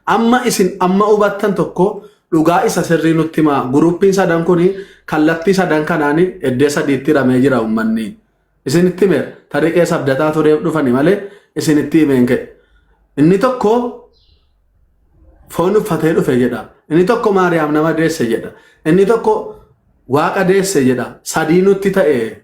Amma isin amma hubattan tokko dhugaa isa sirrii nutti himaa. Guruuppiin sadan kun kallattii sadan kanaan iddoo sadiitti hiramee jira uummanni. Isinitti himeera. Tarii keessa abdataa tureef dhufani malee isinitti himeen ka'e. Inni tokko foon uffatee dhufe jedha. Inni tokko Maariyaam nama deesse jedha. Inni tokko Waaqa deesse jedha. Sadii nutti ta'e.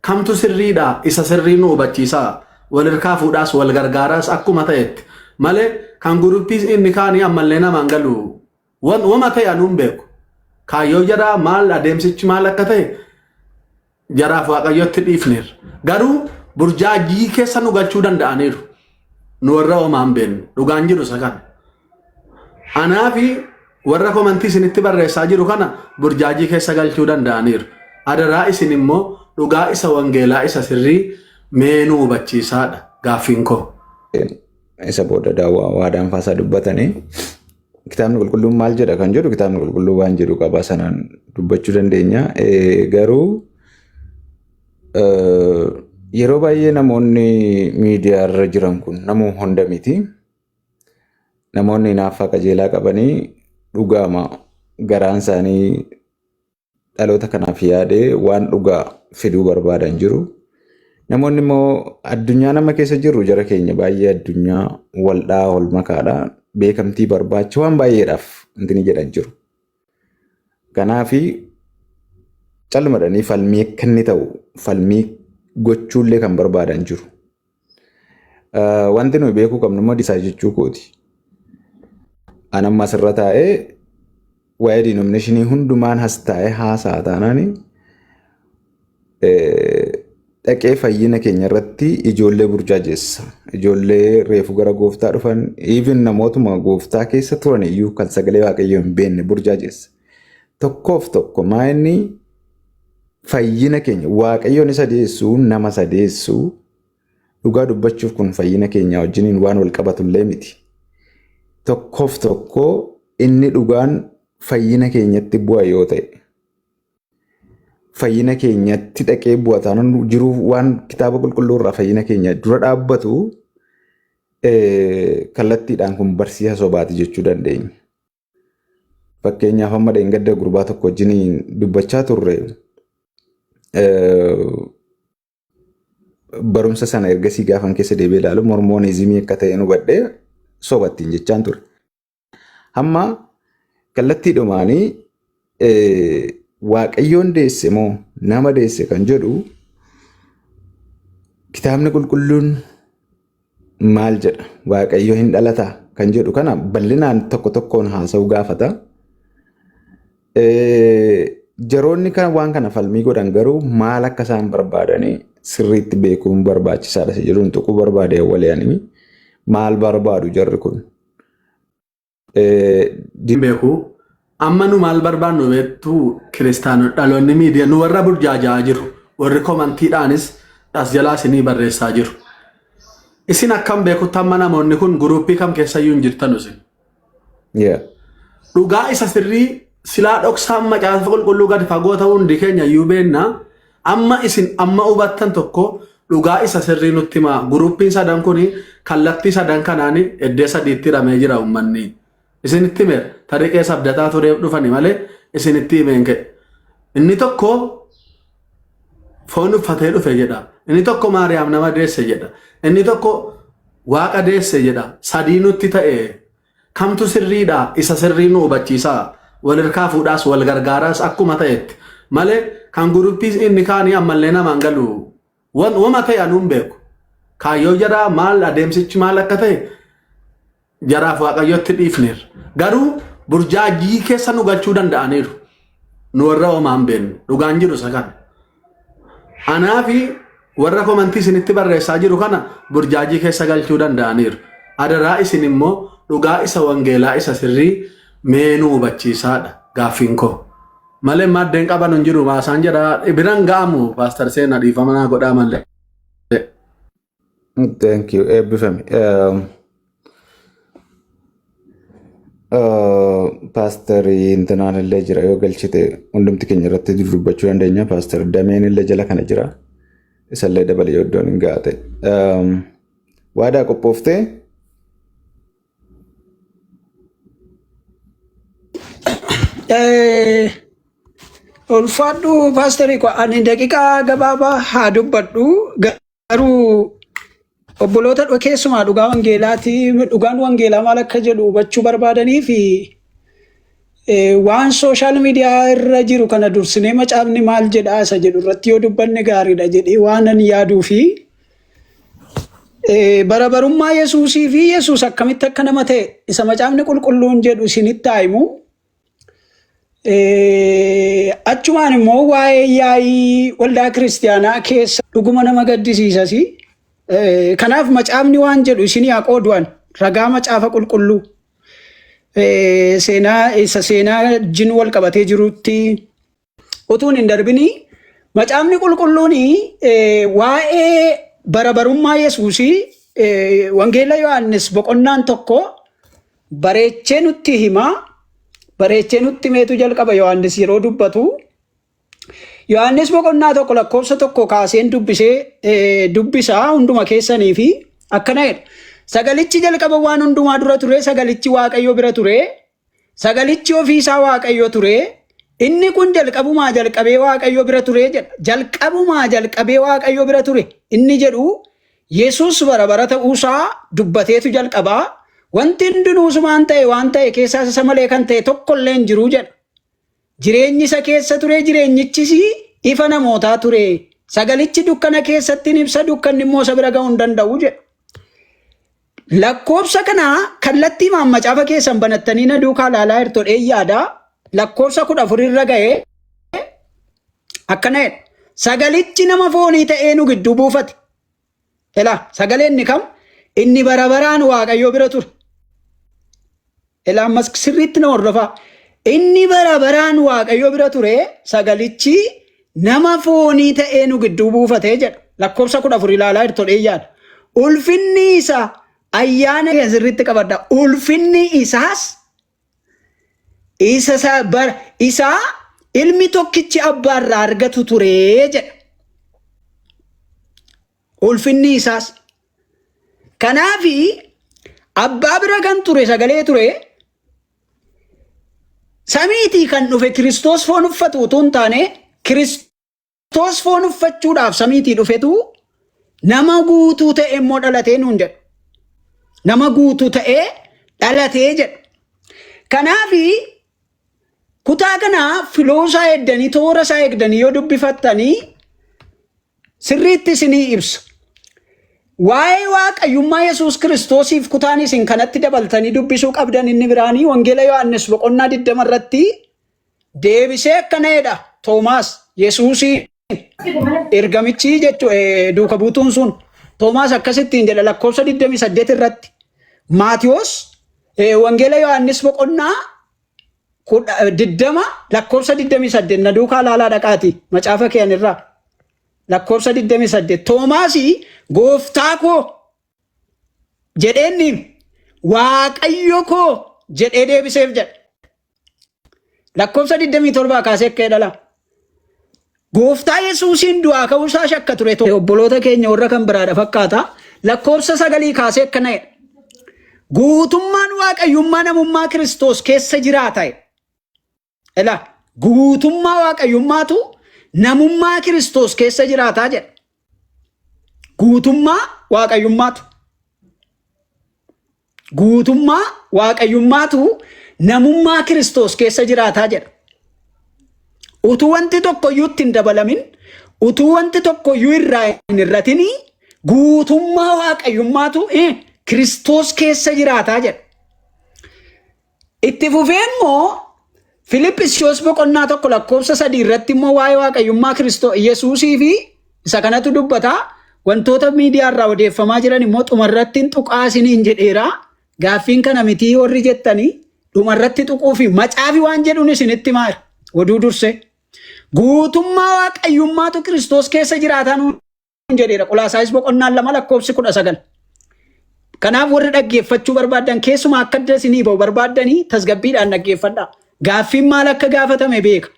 Kamtu sirriidha? Isa sirrii nu hubachiisaa. Wal hirkaa fuudhaas wal gargaaraas akkuma ta'etti. Malee kan guruppii inni kaanii ammallee namaan galu. Wama ta'e anuu hin beeku. Kaayyoo jaraa maal adeemsichi maal akka ta'e jaraaf Waaqayyotti dhiifneerra. Garuu burjaajii keessa nu galchuu danda'aniiru. Nu warra homaa hin beekne. Dhugaan jiru isa kana. Anaa fi warra komantii isinitti barreessaa jiru kana burjaajii keessa galchuu danda'aniiru. Adaraa isin immoo dhugaa isa wangeelaa isa sirrii mee nu hubachiisaadha gaaffiin koo. Isa booda daawwaa waadaan faasaa dubbatanii kitaabni qulqulluun maal jedha kan jedhu kitaabni qulqulluu waan jedhu qaba sanaan dubbachuu dandeenya. Garuu yeroo baay'ee namoonni miidiyaa irra jiran kun namuu hunda miti. Namoonni hinaaffaa qajeelaa qabanii dhugaama garaan isaanii dhaloota kanaaf yaadee waan dhugaa fiduu barbaadan jiru. Namoonni immoo addunyaa nama keessa jirru jara keenya baay'ee addunyaa waldhaa wal makaadha. Beekamtii barbaacha waan baay'eedhaaf wanti ni jedhan jiru. Kanaafi calmadhanii falmii akka inni ta'u falmii gochuullee kan barbaadan jiru. Wanti nuyi beekuu qabnu immoo disaa jechuu kooti. An amma asirra taa'ee waa'ee diinominashinii hundumaan has taa'ee haasa'a taanaan dhaqee fayyina keenya irratti ijoollee burjaajeessa. Ijoollee reefu gara gooftaa dhufan, even namootuma gooftaa keessa turan iyyuu kan sagalee waaqayyoo hin beekne burjaajeessa. Tokkoof tokko maa inni fayyina keenya waaqayyoon isa deessu nama isa deessu dhugaa dubbachuuf kun fayyina keenya wajjiniin waan wal qabatullee miti. Tokkoof tokko inni dhugaan fayyina keenyatti bu'a yoo ta'e fayyina keenyatti dhaqee bu'a taanaan jiruu waan kitaaba qulqulluu irraa fayyina keenya dura dhaabbatu kallattiidhaan kun barsiisa sobaati jechuu dandeenya. Fakkeenyaaf amma dheengadda gurbaa tokko wajjin dubbachaa turre barumsa sana ergasii gaafan keessa deebi'ee ilaalu mormoonizimii akka ta'e hubadhee sobattiin jechaan ture. Hamma kallattiidhumaanii waaqayyoon deesse moo nama deesse kan jedhu kitaabni qulqulluun maal jedha waaqayyo hin dhalataa kan jedhu kana bal'inaan tokko tokkoon haasa'uu gaafata. Jaroonni kan waan kana falmii godhan garuu maal akka isaan barbaadanii sirriitti beekuun barbaachisaadha isa jedhuun tuquu barbaade waliin maal barbaadu jarri kun. Hin beeku. Amma nu maal barbaannu beektu kiristaanonni dhaloonni miidiyaa nu warra burjaaja'aa jiru warri komantiidhaanis as jalaa isinii barreessaa jiru. Isin akkam beekutti amma namoonni kun guruuppii kam keessayyuu hin jirtanu isin. Dhugaa isa sirrii silaa dhoksaan macaafa qulqulluu gadi fagoo ta'uu hundi keenya iyyuu beenna. Amma isin amma hubattan tokko dhugaa isa sirrii nutti himaa. Guruuppiin sadan kun kallattii sadan kanaan iddoo sadiitti hiramee jira uummanni. Isinitti himeera. Tarii keessa abdataa tureef dhufani malee isinitti himeen ka'e. Inni tokko foon uffatee dhufe jedha. Inni tokko Maariyaam nama deesse jedha. Inni tokko Waaqa deesse jedha. Sadii nutti ta'e. Kamtu sirriidha? Isa sirrii nu hubachiisaa. Wal hirkaa fuudhaas wal gargaaraas akkuma ta'etti. Malee kan guruppii inni kaanii ammallee namaan galu. Wama ta'e anuu hin beeku. Kaayyoo jaraa maal adeemsichi maal akka ta'e jaraaf waaqayyotti dhiifneerra. Garuu burjaajii keessa nu galchuu danda'aniiru. Nu warra homaa hin beekne. Dhugaan jiru isa kana. Anaa fi warra komantii isinitti barreessaa jiru kana burjaajii keessa galchuu danda'aniiru. Adaraa isin immoo dhugaa isa wangeelaa isa sirrii mee nu hubachiisaadha gaaffiin koo. Malee maddeen qaban hin jiru maasaan jedha biran ga'amu paastar Seenaa dhiifama naa godhaa malee. Thank you. Eebbifami. Paasterii intinaan illee jira yoo galchite hundumti keenya irratti dubbachuu dandeenya. Paaster Dameen illee jala kana jira. Isallee dabale yoo iddoon hin gaate. Waadaa qophooftee? Ulfaadhu paasterii ko, ani daqiiqaa gabaabaa haa dubbadhu, garuu obboloota keessumaa dhugaa wangeelaati, dhugaan wangeelaa maal akka jedhu hubachuu barbaadanii fi waan social media irra jiru kana dursinee macaafni maal jedhaa isa jedhu irratti yoo dubbanne gaariidha jedhee waan ani yaaduu fi bara barummaa Yesuusii fi Yesuus akkamitti akka nama ta'e isa macaafni qulqulluun jedhu isinitti haa himu. Achumaan immoo waa'ee yaa'ii waldaa kiristiyaanaa keessa dhuguma nama gaddisiisas. Kanaaf macaafni waan jedhu isinii haa qoodu'an ragaa macaafa qulqulluu seenaa isa seenaa wajjin wal qabatee jirutti utuun hin darbini, macaafni qulqulluun waa'ee bara barummaa Yesuusii Wangeela Yohaannis boqonnaan 1 bareechee nutti hima. Bareechee nutti himeetu jalqaba Yohaannis yeroo dubbatu. Yohaannis boqonnaa 1 lakkoofsa 1 kaaseen dubbisee dubbisaa hunduma keessanii fi akkana jedha. Sagalichi jalqaba waan hundumaa dura ture, sagalichi Waaqayyo bira ture, sagalichi ofii isaa Waaqayyo ture. Inni kun jalqabumaa jalqabee Waaqayyo bira ture jedha. Jalqabumaa jalqabee Waaqayyo bira ture. Inni jedhu Yesuus bara bara ta'uusaa dubbateetu jalqabaa. Wanti hundinuu sumaan ta'e, waan ta'e keessaas isa malee kan ta'e tokko illee hin jiru jedha. Jireenyi isa keessa ture, jireenyichis ifa namootaa ture. Sagalichi dukkana keessatti ni ibsa, dukkanni immoo isa bira ga'uu hin danda'u jedha. Lakkoofsa kana kallattii macaafa keessan banattanii na duukaa ilaalaa jirtu yaada. Lakkoofsa 14 irra ga'ee akkana jedha. Sagalichi nama foonii ta'ee nu gidduu buufate. Elaa, sagaleen inni kam? Inni bara baraan Waaqayyo bira ture. Elaa, ammas sirriitti na hordofaa. Inni bara baraan Waaqayyo bira ture, sagalichi nama foonii ta'ee nu gidduu buufatee jedha. Lakkoofsa 14 ilaalaa jirtu yaada. Ulfinni isaa ayyaana sirriitti qabadha. Ulfinni isaas isa bara isaa ilmi tokkichi abbaarraa argatu ture jedha. Ulfinni isaas. Kanaafi abbaa bira kan ture sagalee ture, samiitii kan dhufe Kiristoos foon uffatu utuu hin taane, Kiristoos foon uffachuudhaaf samiitii dhufetu nama guutuu ta'e immoo dhalatee nuun jedha. Nama guutuu ta'ee dhalatee jedha. Kanaafi kutaa kana flow isaa eegdanii, toora isaa eegdanii yoo dubbifattanii sirriitti isinii ibsa. Waa'ee waaqayyummaa Yesuus Kiristoosiif kutaan isin kanatti dabaltanii dubbisuu qabdan inni biraanii Wangeela Yohaannis boqonnaa 20 irratti deebisee akkana jedha Toomaas Yesuusii, ergamichi jechuu duuka buutuun sun Toomaas akkasittiin jedha lakkoofsa 28 irratti. Maatiyos Wangeela Yohaannis boqonnaa 20 lakkoofsa 28 na duukaa laalaa dhaqaati macaafa keeyan irraa. Lakkoofsa 28 Toomaasii "Gooftaa koo" jedheenni, "Waaqayyo koo" jedhee deebiseef jedha. Lakkoofsa 27 kaasee akka jedhala. Gooftaa Yesuusiin du'aa ka'uusaa shakka ture. Obboloota keenya warra kan biraadha fakkaata. Lakkoofsa 9 kaasee akkana jedha. Guutummaan waaqayyummaa namummaa Kiristoos keessa jiraata. Ela, guutummaa waaqayyummaatu namummaa Kiristoos keessa jiraataa jedha. Guutummaa waaqayyummaatu. Guutummaa waaqayyummaatu namummaa Kiristoos keessa jiraataa jedha. Utuu wanti tokko iyyuu itti hin dabalamin, utuu wanti tokko iyyuu irraa hin hir'atin, guutummaa waaqayyummaatu Kiristoos keessa jiraataa jedha. Itti fufee immoo Filiphisiyoos boqonnaa 1 lakkoofsa 3 irratti immoo waa'ee waaqayyummaa Kiristoos Yesuusii fi isa kanatu dubbata. Wantoota miidiyaa irraa odeeffamaa jiran immoo dhumarratti tuqaa isiniin jedheera. Gaaffiin kana mitii warri jettanii, dhumarratti tuquu fi macaafi waan jedhuun isinitti maal oduu dursee. Guutummaa waaqayyummaatu Kiristoos keessa jiraataa nuun jedheera. Qolaasaayis boqonnaan 2 lakkoofsi 19. Kanaaf warri dhaggeeffachuu barbaadan, keessumaa akka adda isinii ba'u barbaaddanii, tasgabbiidhaan dhaggeeffadhaa. Gaaffiin maal akka gaafatame beeka.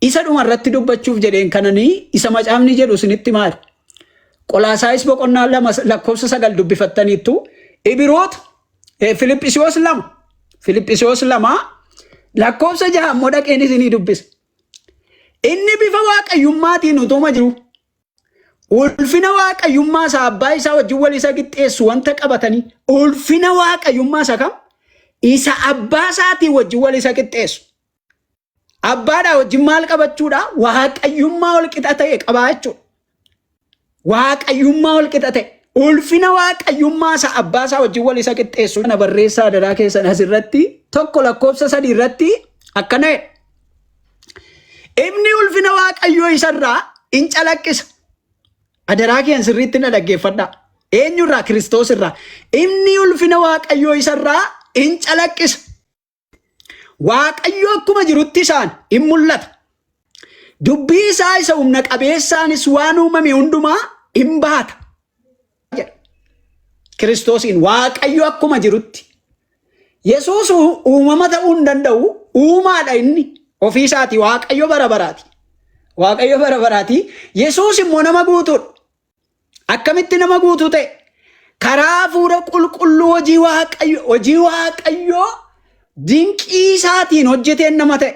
Isa dhuma irratti dubbachuuf jedheen kananii isa macaafni jedhu isinitti maali? Qolaasaayis boqonnaa 2 lakkoofsa 9 dubbifattaniittu. Ibiroota, Filiphisiyoos 2, Filiphisiyoos 2 Lakkoofsa jaha immoo dhaqeen isinii dubbisa. Inni bifa waaqayyummaatiin utuma jiru ulfina waaqayyummaa isaa abbaa isaa wajjin wal isa qixxeessu wanta qabatanii ulfina waaqayyummaa isa kam isa abbaa isaatii wajjin wal isa qixxeessu. Abbaadhaa wajjin maal qabachuudha? Waaqayyummaa wal qixa ta'e qabaachuudha. Waaqayyummaa wal qixa ta'e. Ulfina waaqayyummaa isa abbaa isaa wajjin wal isa qixxeessu. Kana barreessaa adaraa keessan asirratti tokko lakkoofsa sadii irratti akkana jedha. Inni ulfina waaqayyoo isarraa in calaqqisa. Adaraa keen sirriitti na dhaggeeffadhaa. Eenyurraa? Kiristoos irraa. Inni ulfina waaqayyoo isarraa in calaqqisa. Waaqayyo akkuma jirutti isaan in mul'ata. Dubbii isaa isa humna qabeessaanis waan uumame hundumaa in baata. jedha. Kiristoosiin Waaqayyo akkuma jirutti. Yesuus uumama ta'uu hin danda'u. Uumaadha inni ofii isaati. Waaqayyo bara baraati. Waaqayyo bara baraati. Yesuus immoo nama guutuudha. Akkamitti nama guutuu ta'e? Karaa hafuura qulqulluu hojii waaqayyo hojii waaqayyoo dinqii isaatiin hojjeteen nama ta'e.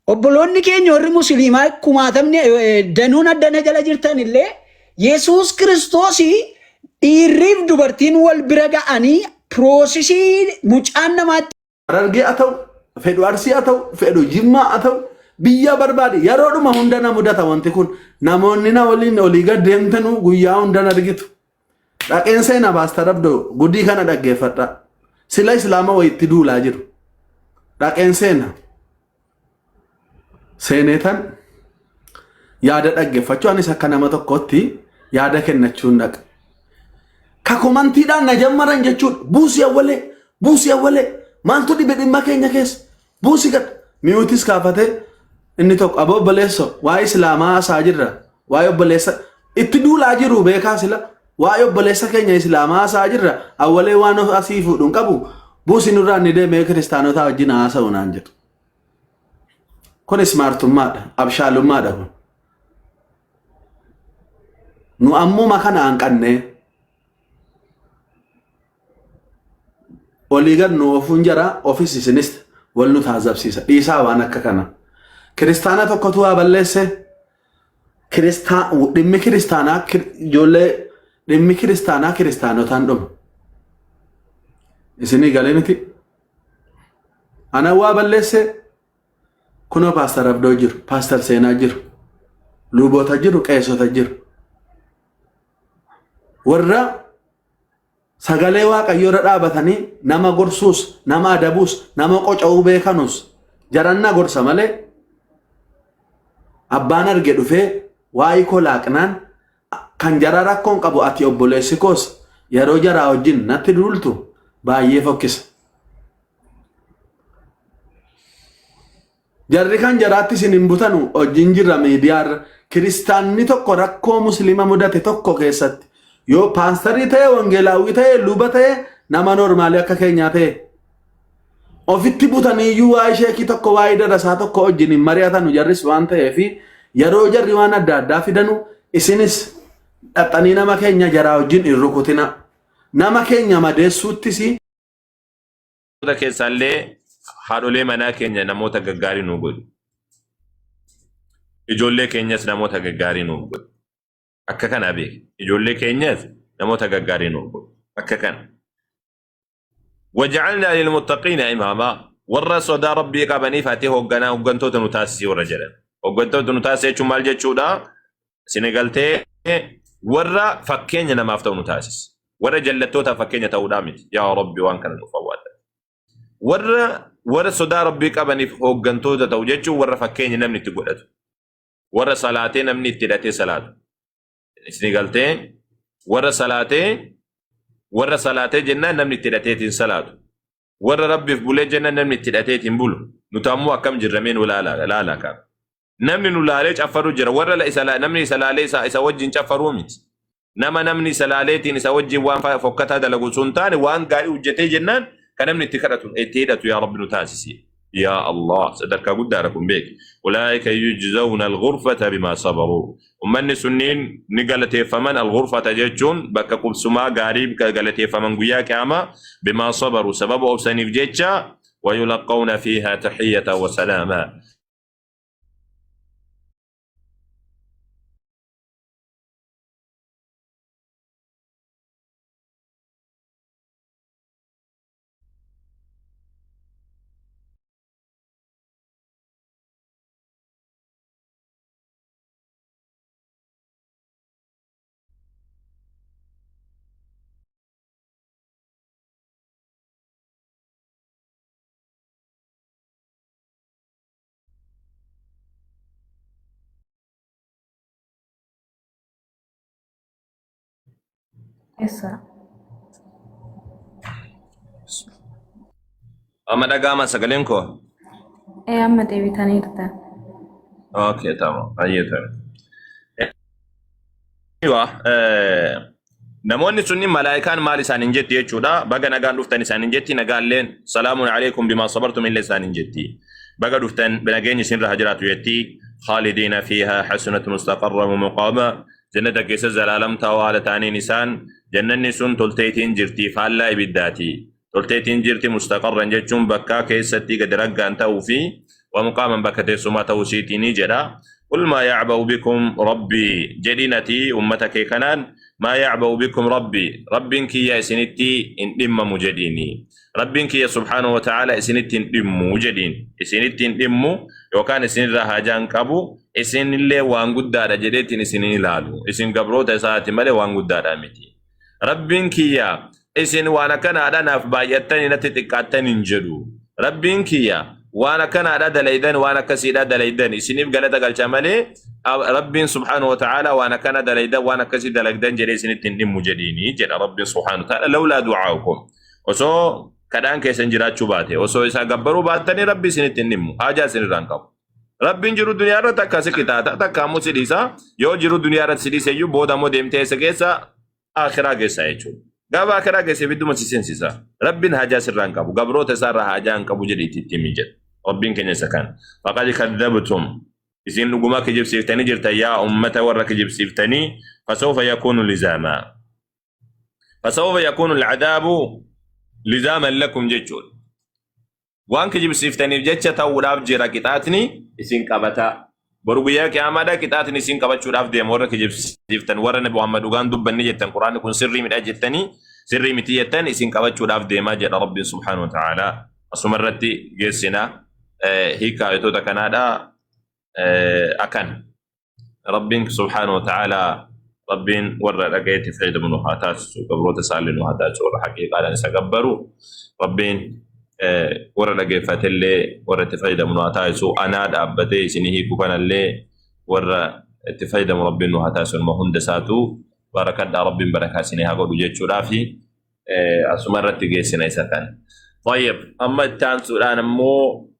Obboloonni keenya warri musliimaa kumaatamni danuun addana jala jirtan illee Yesuus Kiristoos dhiirriif dubartiin wal bira ga'anii piroosisii mucaan namaatti Harargee haa ta'u, fedhu Arsii haa ta'u, fedhu Jimmaa haa ta'u, biyya barbaade yeroodhuma hunda na mudata wanti kun. Namoonni na waliin olii gad deemtanuu guyyaa hunda na argitu. Dhaqeen seena Paastar Abdoo gudii kana dhaggeeffadha. Sila Islaama wayitti duulaa jiru. Dhaqeen seena. Seeneetan yaada dhaggeeffachuu anis akka nama tokkootti yaada kennachuun dhaqa. Ka komantiidhaan na jammaran jechuudha. Buusi awwalee, buusi awwalee, maaltu dhibe dhimma keenya keessa, buusi gad. Miyuutis kaafatee inni tokko aboo obboleesso waa'ee islaamaa haasaa jirra, waa'ee obboleessa itti duulaa jiru beekaa sila waa'ee obboleessa keenya islaamaa haasaa jirra awwalee waan asii fuudhu hin qabu buusi nurraa inni deemee kiristaanotaa wajjin haasa'u naan jedhu. Kun ismaartummaadha, abshaalummaadha kun. Nu ammuma kana hanqannee olii gad nu ofuun jara ofis isinis wal nu taazabsiisa. Dhiisaa waan akka kana. Kiristaana tokkotu waa balleesse. Dhimmi kiristaanaa ijoollee dhimmi kiristaanaa kiristaanotaan dhuma. Isinii galee miti. Ana waa balleesse kunoo paastar Abdoo jiru, paastar Seenaa jiru, luboota jiru, qeesota jiru. Warra sagalee waaqayyoo irra dhaabatanii nama gorsuus, nama adabuus, nama qoca'uu beekanus jaranna gorsa malee abbaan arge dhufee waa'ee koo laaqnaan kan jaraa rakkoon qabu ati obboleessi koos yeroo jaraa wajjin natti duultu baay'ee fokkisa. Jarri kan jaraatti isin hin butanu wajjin jirra miidiyaarra. Kiristaanni tokko rakkoo musliima mudate tokko keessatti yoo paastarii ta'e, wangeelaawwii ta'e, luba ta'e, nama noormaalii akka keenyaa ta'e ofitti butaniiyyuu waa'ee sheekii tokko waa'ee darasaa tokko wajjin hin mari'atanu jarris waan ta'eef yeroo jarri waan adda addaa fidanu isinis dhaxxanii nama keenya jaraa wajjin hin rukutina. Nama keenya madeessuuttis keessaallee haadholee manaa keenya namoota gaggaarii nuu godhi. Ijoollee keenyas namoota gaggaarii nuuf godhi. Akka kana beeki. Ijoollee keenyas namoota gaggaarii nuuf godhi. Akka kana. Waja'alnaa lilmuttaqiina imaamaa. Warra sodaa Rabbii qabaniif ati hoogganaa hooggantoota nu taasisi warra jedhan. Hooggantoota nu taasisi jechuun maal jechuudha? Isin galtee warra fakkeenya namaaf ta'u nu taasisi. Warra jallattootaaf fakkeenya ta'uudhaa miti. Yaa Rabbi waan kana nuuf awwaadha. Warra warra sodaa Rabbii qabaniif hooggantoota ta'u jechuun warra fakkeenya namni itti godhatu. Warra salaatee namni itti hidhatee salaatu. Isin galtee warra salaatee warra salaatee jennaan namni itti hidhateetiin salaatu. Warra Rabbiif bulee jennaan namni itti hidhateetiin bulu. Nuti ammoo akkam jirra mee nu laalaa laalaa kaa. Namni nu laalee caffaru jira. Warra la- isa la- namni isa laalee isa, isa wajjin caffaruu miti. Nama namni isa laaleetiin isa wajjin waan fa- fokkataa dalagu osoo hin taane waan gaarii hojjetee jennaan kan namni itti kadhatu itti hidhatu yaa Rabbi nu taasisi. Yaa Allah sadarkaa guddaadha kun beeki. Ulaa'ika yujzawna al-ghurfata bimaa sabaruu. Ummanni sunniin ni galateeffaman al-ghurfata jechuun bakka qubsumaa gaarii galateeffaman guyyaa qiyaamaa bimaa sabaruu sababa obsaniif jecha Wayulaqqawna fiihaa tahiyyatan wa salaamaa. Eessa? Amma dhaga'ama sagaleen koo? Ee amma deebitaniirta. Okay, tamam. Hayyee tamam. Aywa, namoonni sunni malaayikaan maal isaanin jetti jechuudha. Baga nagaan dhuftan isaanin jetti. Nagaalleen salaamun alaikum bimaa sabartum illee isaanin jetti. Baga dhuftan nageenyi isinirra haa jiraatu jetti. Khaalidiina fiihaa hasunat mustaqarra wa muqaama. Jannata keessa zalaalam taa'oo haala ta'aniin isaan jannanni sun tolteetiin jirti faallaa ibiddaati. Tolteetiin jirti mustaqarran jechuun bakkaa keessatti gadi raggaan ta'uu fi wa muqaaman bakka teessumaa ta'uu isiitiini jedha. Qul maa ya'ba'u bikum rabbii jedhiin ati ummata kee kanaan maa ya'ba'u bikum rabbii rabbiin kiyya isinitti hin dhimmamu jedhiini. Rabbiin kiyya subhaanahu wa ta'aala isinitti hin dhimmu jedhiin. Isinitti hin dhimmu yookaan isinirraa haajaa hin qabu isinillee waan guddaadha jedheetiin isin hin ilaalu. Isin gabroota isaati malee waan guddaadha miti. Rabbiin kiyya isin waan akkanaadha naaf baay'attanii natti xiqqaattan hin jedhu. Rabbiin kiyya waan akkanaadha dalaydan waan akkasiidha dalaydan isiniif galata galcha malee Rabbiin subhaanahu wa ta'ala waan akkana dalaydan waan akkasii dalagdan jedhee isinitti hin dhimmu jedhiini jedha Rabbiin subhaanahu wa ta'ala lawlaa du'aa'ukum. Osoo kadhaan keessan jiraachuu baate osoo isaa gabbaruu baattanii Rabbi isinitti hin dhimmu haajaa isinirraa hin qabu. Rabbiin jiru duniyaa irratti akka si qixaaxa takka ammoo si dhiisa yoo jiru duniyaa irratti si dhiise iyyuu booda ammoo deemtee eessa keessa akhiraa keessa jechuudha. Gaafa akhiraa keessa ibidduma si seensisa. Rabbiin haajaa sirraa hin qabu gabroota isaarraa haajaa hin qabu jedhi itti himi jedha. Rabbiin keenya isa kana. Faqad kadhabtum isin dhugumaa kijibsiiftanii jirtan yaa ummata warra kijibsiiftanii fasawfa yakuunu lizaamaa. Fasawfa yakuunu alcadaabu lizaaman lakum jechuudha. Waan kijibsiiftaniif jecha ta'uudhaaf jira qixaatni isin qabataa. Boru guyyaa qiyaamaadha qixaatni isin qabachuudhaaf deema warra kijibsiiftan warra Nabi Muhammad dhugaan dubbanne jettan Quraanni kun sirrii midha jettanii sirrii miti jettan isin qabachuudhaaf deemaa jedha Rabbiin subhaanahu wa ta'ala. Asuma irratti geessina hiika ayatoota kanaadha akkana. Rabbiin subhaanahu wa ta'ala Rabbiin warra dhagayetti fayyadamu nu haa taasisu gabroota isaallee nu haa taasisu warra haqiiqaadhaan isa gabbaru Rabbiin warra dhageeffatellee warra itti fayyadamu nu haa taasisu anaa dhaabbatee isinii hiiku kanallee warra itti fayyadamu Rabbiin nu haa taasisu nama hunda isaatu barakadhaa Rabbiin barakaa isinii haa godhu jechuudhaafi asuma irratti geessina isa kana. Tayyib amma itti aansuudhaan immoo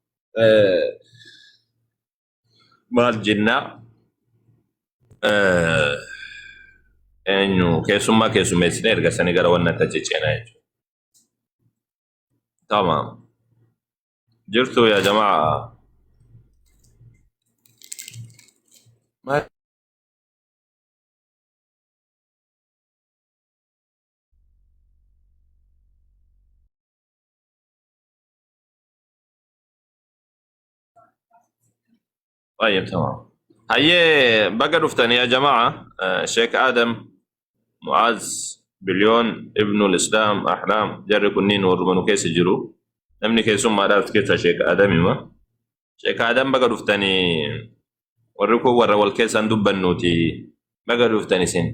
maal jenna eenyu keessummaa keessummeessine erga sanii gara wanna itti achi ceenaa jechuudha. Tamaam. Jirtu yaa jamaa. Maal طيب تمام هيا بقى دفتن يا جماعة شيخ آدم معاذ بليون ابن الإسلام أحلام جري كنين ورمانو كيس جرو نمني كيسون ما دافت كيس شيخ آدم ما شيخ آدم بقى دفتني وركو ورا والكيس عندو بنوتي بقى دفتني سين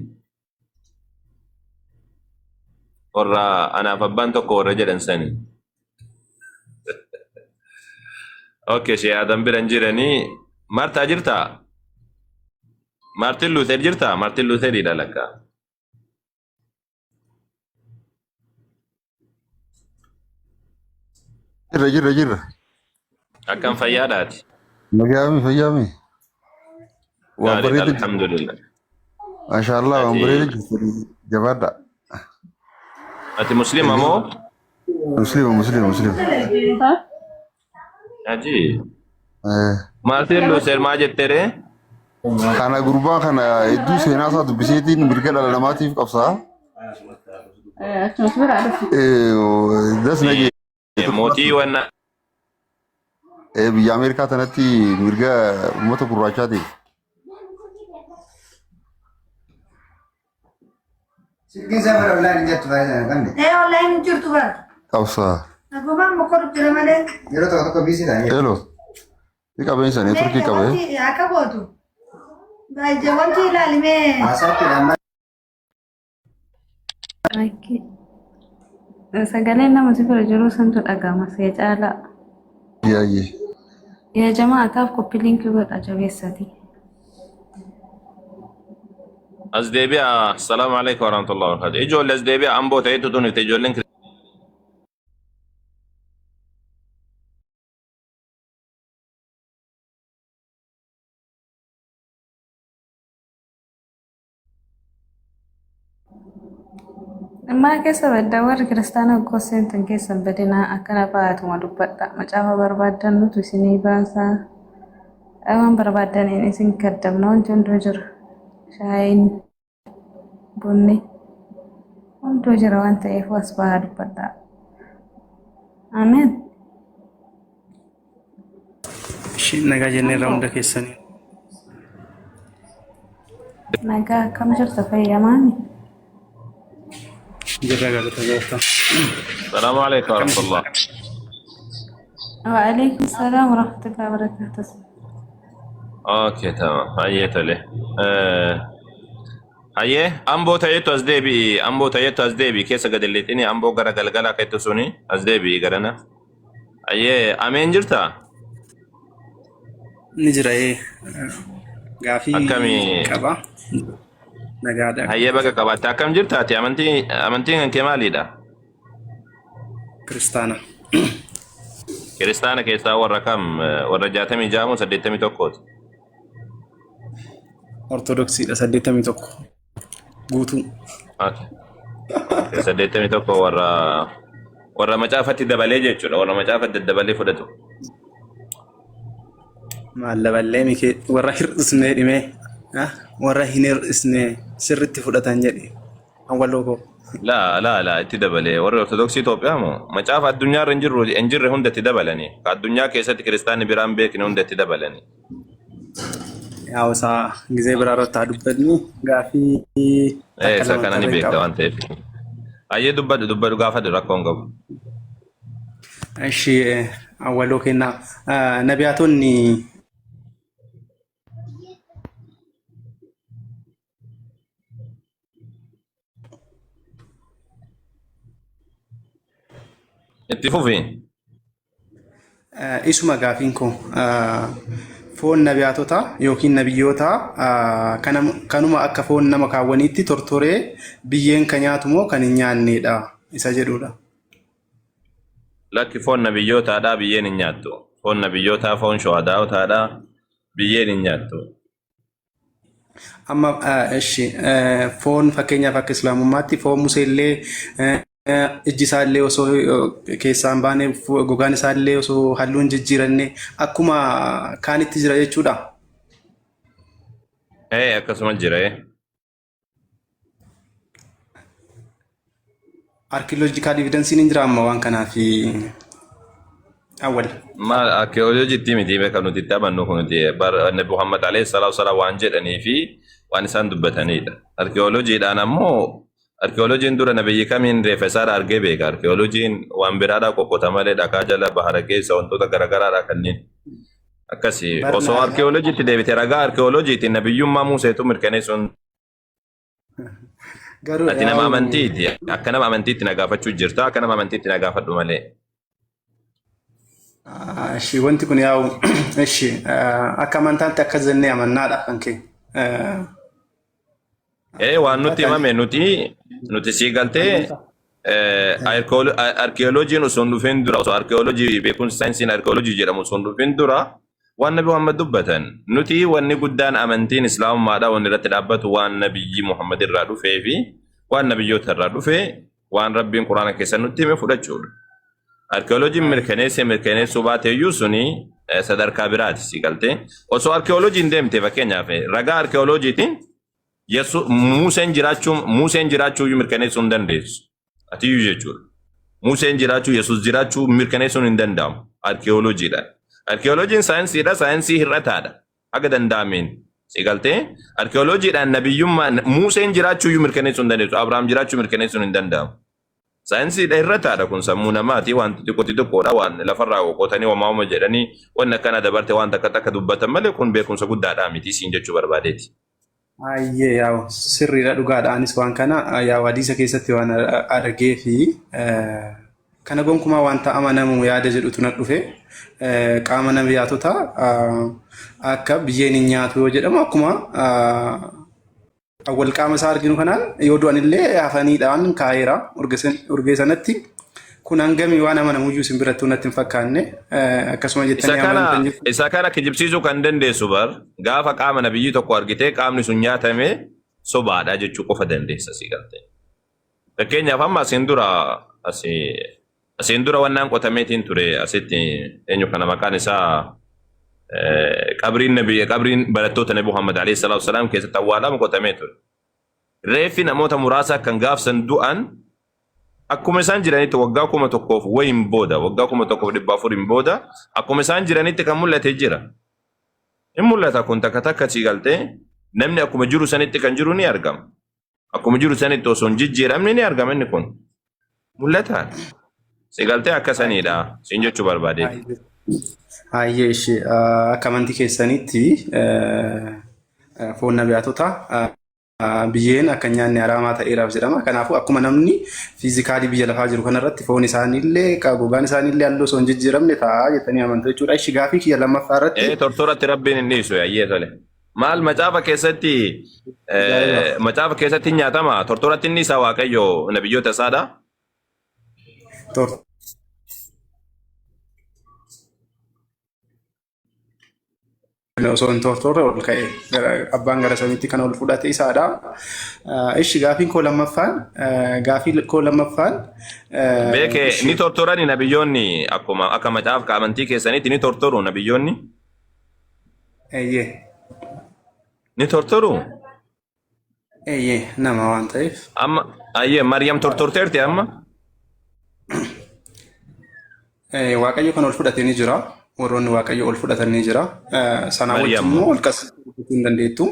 ورا أنا فبان تكو ورا جدن سني Okay, shee Adam bira hin jiranii. Maartaa jirtaa? Maartin Luuter jirtaa? Maartin Luuteridha lakka. Jirra jirra jirra. Akkam fayyaadhaati? Nagaami fayyaami. Waan Gaariidha bareeda jirtu. alhamdulillah. Maashaallah waan Ati bareeda jirtu. Jabaadha. ati muslima moo? Muslima muslima muslima. Aji. Maartiin Luuter maa jetteree? Kana gurbaa kana hedduu seenaa isaa dubbiseetiin mirga dhala namaatiif qabsaa. Das na jee. Mootii wanna Biyya Ameerikaa tanatti mirga uummata gurraachaatiif. Silkiin isaa bara online hin jirtu faayidaa hin qabne. Ee online hin jirtu bara. Qabsaa. Nagumaan mokkor jira malee. Yeroo tokko tokko biisii ta'an. Hello. Ni qabeensa neetworkii Mee qabee. wanti akka gootu. Baay'ee wanti ilaalimee. Haasaatti dhamma. Lakki. Sagaleen nama si bira jiru santu dhagama see caalaa. Yaayyee. Yaa jamaa taaf koppii liinkii godha jabeessati. As deebi'a. Assalaamu alaikum warahmatullahi wabarakatuh. Ijoollee as deebi'a amboo ta'etu tun itti ijoolleen Maa keessa badda warri kiristaana gosseentan keessan badinaa akkana baatuma dubbadha. Macaafa barbaaddan nutu isinii baasaa. Waan barbaaddaniin isin kaddamna wanti hunduu jira. Shaayiin, bunni hunduu jira waan ta'eef as bahaa dubbadha. Ameen. Ishii nagaa jenneerra Amboo hunda keessanii. nagaa akkam jirta fayyamaani? Jirra galata gooftaa. Salaamu alaikum Akkam isin? warahmatullah. Wa'alaikum salaam warahmatullahi wabarakatuh. Okay, tamam. Hayyee tole. Hayyee amboo ta'etu as deebi'i. Amboo ta'etu as deebi'i. Keessa gadi lixini amboo gara galgalaa keetu suni as deebi'i garana. Hayyee ameen jirtaa? Ni jira ee. Gaafii Akkami qaba. Nagaadha. hayyee baga qabaatte akkam jirtaati amantii amantiin kan kee maalidha? Kiristaana. Kiristaana keessaa warra kam warra 66 moo 81ti? Ortodoksiidha 81 guutuu. Okay. 81 warra warra macaafatti dabalee jechuudha warra macaafatti daddabalee fudhatu. Maallaballee mikee warra hir'isnee dhimee ah, warra hin hir'isne sirritti fudhatan jedhe awwaloo koo. Laa laa laa itti dabalee warri Ortodoksii Itoophiyaa moo macaafa addunyaa irra hin jirru hin jirre hunda itti dabalanii ka addunyaa keessatti kiristaanni biraan beekne hunda itti dabalanii. Yaa isaa gizee biraa irratti haa dubbatnu gaafii Ee takka isa lama kana ni tarreen beekta qaba. waan ta'eef. Ayyee dubbadhu dubbadhu gaafadhu rakkoo hin qabu. Ishi awwaloo kennaa nabiyaatonni Itti fufi. Isuma gaafiin koo foon nabiyaatotaa yookiin nabiyyootaa kanuma akka foon nama kaawwaniitti tortoree biyyeen kan nyaatu moo kan hin nyaanneedha isa jedhudha. Lakki foon nabiyyootaadhaa biyyeen hin nyaattu. Foon nabiyyootaa foon shuhadaa'otaadhaa biyyeen hin nyaattu. Amma ishi foon fakkeenyaaf akka islaamummaatti foon museellee ijji isaallee osoo keessaa hin baane gogaan isaallee osoo halluu hin jijjiiranne akkuma kaanitti jira jechuudha. Ee akkasuma jira. ee. Arkioloojikaal evidensiin hin jira amma waan kanaaf awwal. Maal arkiyooloojiitti miti beeka nuti itti amannu kun nuti bar Nabi Muhammad alayhi salaatu wasalaam waan jedhanii fi waan isaan dubbatanidha. Arkiyooloojiidhaan ammoo arkiyooloojiin dura nabiyyi kamiin reeffa isaadha argee beeka. Arkiyooloojiin waan biraadhaa qoqqota malee dhakaa jala bahara keessa wantoota garaagaraadha kanneen akkasi. Barna Osoo arkiyooloojiitti deebite ragaa arkiyooloojiitiin nabiyyummaa Museetu mirkaneessuun garuu Ati nama yaa'u amantiiti. Akka nama amantiitti na gaafachuu jirta. Akka nama amantiitti na gaafadhu malee. Ishi wanti kun yaa'u ishi akka amantaatti akkas jennee amannaadha kan kee. Ee waan nutti Amantaatti himame nuti nuti sii galtee arkeoloojiin osoo hin dhufin dura osoo arkeoloojii beekumsi saayinsiin arkeoloojii jedhamu osoo hin dhufin dura waan Nabi Muhammad dubbatan nuti wanni guddaan amantiin islaamummaadha wanni irratti dhaabbatu waan nabiyyi Muhammad irraa dhufee fi waan nabiyyoota irraa dhufe waan Rabbiin Quraana keessa nutti hime fudhachuudha. Arkeoloojiin mirkaneessee mirkaneessuu baate iyyuu suni sadarkaa biraati si galtee. Osoo arkeoloojiin deemte fakkeenyaaf ragaa arkeoloojiitiin Museen jiraachuu Museen jiraachuu iyyuu mirkaneessuu hin dandeessu. Ati iyyuu jechuudha. Museen jiraachuu Yesuus jiraachuu mirkaneessuun hin danda'amu arkeoloojiidhaan. Arkiyooloojiin saayinsiidha, saayinsii hir'ataadha. Haga danda'ameen. Si galtee? Arkiyooloojiidhaan nabiyyummaa Muuseen jiraachuu iyyuu mirkaneessuu hin dandeessu. Abrahaam jiraachuu mirkaneessuun hin danda'amu. Saayinsiidha hir'ataadha kun sammuu namaati waan xixiqqoo xixiqqoodha waan lafarraa qoqotanii homaa homa jedhanii wanni akkana dabarte waan takka takka dubbatan malee kun beekumsa guddaadhaa miti siin jechuu barbaadeeti. Ayyee yaa'u sirriidha dhugaadha anis waan kana yaa'u hadiisa keessatti waan argee fi kana gonkumaa wanta amanamu yaada jedhutu na dhufe qaama nabiyaatota akka biyyeen hin nyaatu yoo jedhamu akkuma awwal qaama isaa arginu kanaan yoo du'an illee hafaniidhaan kaa'eera urgee sanatti kun hangamii waan amanamuyyuu isin birattuu natti hin fakkaanne akkasuma Isa jettanii kana amantan jechuudha. isa kana kijibsiisuu kan dandeessu bar gaafa qaama nabiyyii tokko argitee qaamni sun nyaatame sobaadha jechuu qofa dandeessa si galte. Fakkeenyaaf amma asiin dura asii asiin dura wannaan qotameetiin ture asitti eenyu kana maqaan isaa qabriin nabi qabriin barattoota nabi Muhammad alayhi salaatu wasalaam keessatti awwaalamu qotamee ture. Reeffi namoota muraasaa kan gaafsan du'an akkuma isaan jiranitti waggaa 1000 wayiin booda waggaa 1400 booda akkuma isaan jiranitti kan mul'ate jira. In mul'ata kun takka takka sii galtee namni akkuma jiru sanitti kan jiru ni argama. Akkuma jiru sanitti osoo hin jijjiiramne ni argama inni kun. Mul'ataadha. Si galtee akka saniidha siin jechuu barbaadeeti. Hayyee ishee akka amantii keessanitti foon nabiyaatota biyyeen akka hin nyaanne haraamaa ta'eeraaf jedhama. Kanaafuu akkuma namni fiizikaalii biyya lafaa jiru kanarratti foon isaaniillee gogaan isaaniillee halluu osoo hin jijjiiramne ta'a jettanii amantu jechuudha. Ishi gaafii kiyya lammaffaa irratti Ee tortoratti rabbiin hin dhiisu hayyee tole. Maal macaafa keessatti Ajaa'iba. macaafa keessatti hin nyaatama tortoratti inni isaa waaqayyo nabiyyoota isaadha. Tor- osoo hin tortorre ol ka'e abbaan gara samiitti kan ol fudhate isaadha. Ishi gaafiin koo lammaffaan gaafii koo lammaffaan Beeke ishi ni tortorani nabiyyoonni akkuma akka macaafa amantii keessanitti ni tortoru nabiyyoonni. Eeyyee. Ni tortoru? Eeyyee nama waan ta'eef. Amma ayyee Maryam tortorteerti amma. Waaqayyo kan ol fudhate ni jira. Warroonni Waaqayyo ol fudhatan ni jira. Sanaa wajjin Maryam. immoo wal qabsiistee dubbachuu hin dandeettu.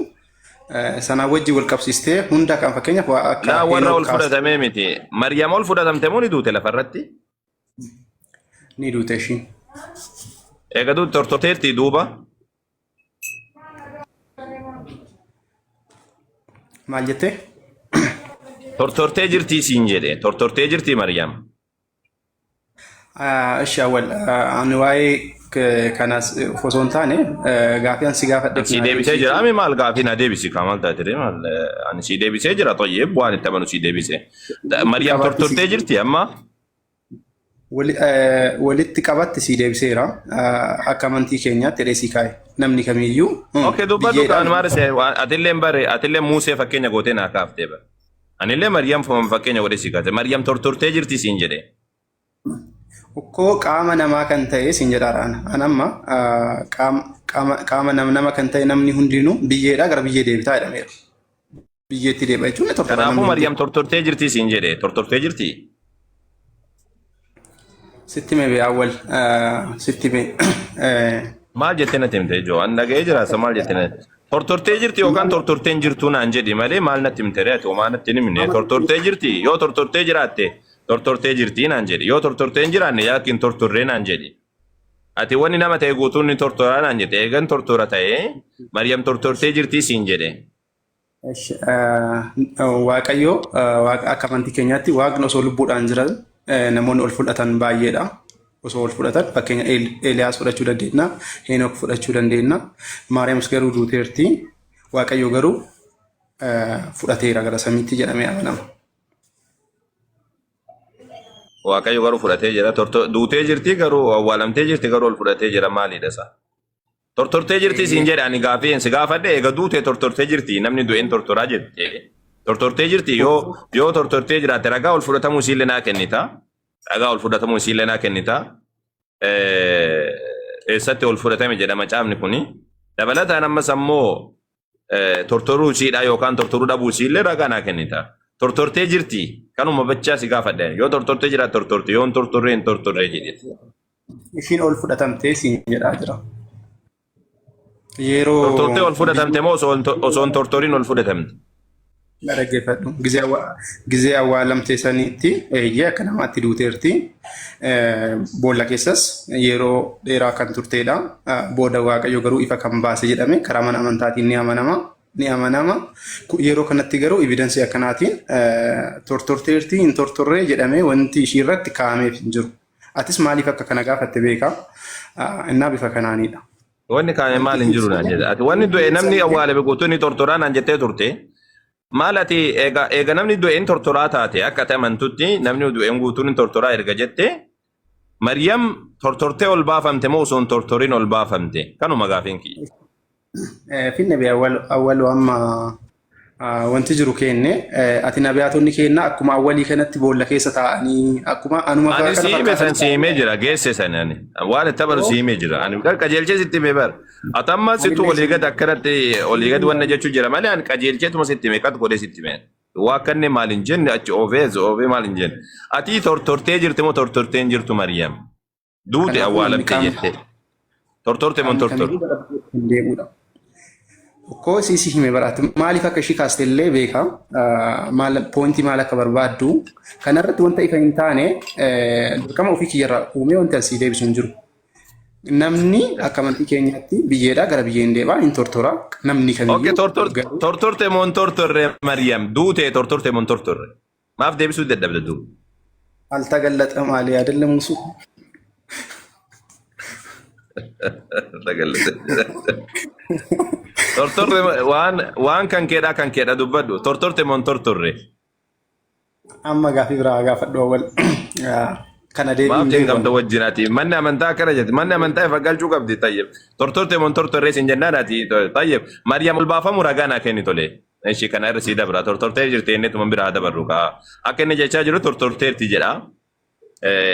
Sanaa wajjin wal qabsiistee hunda kan fakkeenyaaf waa akka Laa warra Henook ol kaastee fudhatamee miti. Maryam ol fudhatamte moo ni duute lafarratti? ni duute ishiin. Eega duute tortorteerti duuba. Maal jettee? Tortortee jirtii siin jedhe. Tortortee jirtii Maryam. Ishi awwal ani waa'ee kanaas osoo hin taane gaafii an si gaafadheef Si naa deebisee deebisiiti. jira. Ami maal gaafii na deebisi kaa maal taate ree maal ani si deebisee jira toyyee waan itti amanu si deebise. Maryam Qabaatti si tortortee jirti amma. Walitti qabatti sii deebiseera. Akka amantii keenyaatti jedhee sii kaa'e. Namni kamiyyuu Okay dubbadhu biyyeedhaan kaan maal se atillee bare atillee Muusee fakkeenya gootee naa kaaftee bare. Anillee Maryam fakkeenya godhee sii kaase. Maryam tortortee jirti siin jedhe. Ukkoo qaama namaa kan ta'e siin jedhaara ana. An amma qaama nama kan ta'e namni hundinuu biyyeedhaa gara biyyee deebitaa jedhameera. Biyyeetti deebi'a jechuun ni tortora Kanaafuu namni hundinuu. Maryam tortortee jirti siin jedhe. Tortortee jirti. Sitti hime bee awwal sitti hime. Maal jettee natti himte ijoo? An dhaga'ee jira isa maal jettee natti Tortortee jirti yookaan tortortee hin jirtuu naan jedhi malee maal natti himte ree ati homaa natti hin himne. Tortortee jirti yoo tortortee jiraatte tortortee jirti naan jedhi yoo tortortee hin jiraanne yaakki hin tortorree naan jedhi. Ati wanni nama ta'e guutuun ni tortoraa naan jette eegan tortora ta'e Maryam tortortee jirti siin jedhe. Waaqayyo akka amantii keenyaatti waaqni osoo lubbuudhaan jiran namoonni ol fudhatan baay'eedha. Osoo ol fudhatan fakkeenya Eeliyaas fudhachuu dandeenya, Henook fudhachuu dandeenya. Maariyaamis garuu duuteerti. Waaqayyo garuu fudhateera gara samiitti jedhamee amanama. Waaqayyo garuu fudhatee jira. Duutee jirti garuu awwaalamtee jirti garuu ol fudhatee jira maaliidha isaa? Tortortee jirti siin jedhe ani gaafii si gaafadhe eega duutee tortortee jirti namni du'een tortoraa jette. Tortortee jirti yoo yoo tortortee jiraatte ragaa ol fudhatamuu isiillee naa kennita. Ragaa ol fudhatamuu isiillee naa kennita. Eessatti ol fudhatame jedha macaafni kuni. Dabalataan ammas ammoo tortoruu isiidhaa yookaan tortoruu dhabuu isiillee ragaa naa kennita. Tortortee jirti kanuma bachaa si gaafadhe yoo tortortee jiraatte tortorte yoo hin tortorree hin tortorree jedheeti. Ishiin ol fudhatamtee siin jedhaa jira. Yeroo Tortortee ol fudhatamte moo osoo hin tortoriin ol fudhatamte? Na dhaggeeffadhu. Gizee awwaalamte sanitti eeyyee akka namaatti duuteerti. Boolla keessas yeroo dheeraa kan turteedha. Booda Waaqayyo garuu ifa kan baase jedhame karaa mana amantaatiin ni amanama. Ni amanama. Yeroo kanatti garuu evidensii akkanaatiin tortorteerti hin tortorree jedhamee wanti ishii irratti kaa'ameef hin jiru. Atis maaliif akka kana gaafatte beeka. Innaa bifa kanaanidha. Wanni kaa'ame maal hin jiru naan jedhe. Ati wanni du'e namni awwaalame guutuu ni tortoraa naan jettee turte. Maal ati eega eega namni du'e hin tortoraa taate akka ati amantutti namni du'e guutuun hin tortoraa erga jette Maryam tortortee ol baafamte moo osoo hin tortorin ol baafamte? Kanuma gaafiin kiyya. Finne bee awwalu amma wanti jiru keenne ati nabiyaatonni keenna akkuma awwalii kanatti boolla keessa taa'anii akkuma anuma Ani kana si hime san fakkaatanii si himee jira geesse san ani waan itti amanu si himee jira ani qajeelchee sitti hime bar ati amma sittu anillee olii si gad akkanatti olii gad wanna jechuu jira malee ani qajeelcheetuma sitti hime qat godhee sitti hime waa akkanne maal hin jenne achi oofee as oofee maal hin jenne ati tortortee jirti moo tortortee hin jirtu Maryam duute Kanaafuu namni awwaalamte qaama jette tortorte moo hin qaamni tortorre kamiyyuu gara biyyeetti hin deebi'udha. Tokko si hime baraatti maaliif akka ishii kaaste illee beeka. Maal poointii maal akka barbaaddu kanarratti wanta ifa hin taane dirqama ofii kiyyarraa uumee wanti asii deebisu hin jiru. Namni akka amantii keenyaatti biyyeedhaa gara biyyeen deebi'a hin tortora. Namni Okay, kamiyyuu tortor garuu tortorte moo hin tortorre Maryam duute tortorte moo hin tortorre maaf deebisuu dadhabde duuba አልተገለጠም አለ አይደለም እሱ Tortorre waan waan kan keedhaa kan keedha dubbadhu. Tortorte moo hin tortorre? amma gaafii biraa gaafadhu awwal kana deebii Maaf hin beeku cinqamta ani. wajjin ati manni amantaa akkana jetti. Manni amantaa ifa galchuu qabdi tayyib. Tortorte moo hin tortorre sin jennaan ati tayyib. Maryam ol baafamu ragaa naa kenni tole. Ishii kana irra sii dabra. Tortortee jirti inni tuma biraa dabarru kaa. Akka inni jechaa jiru tortorteerti jedha.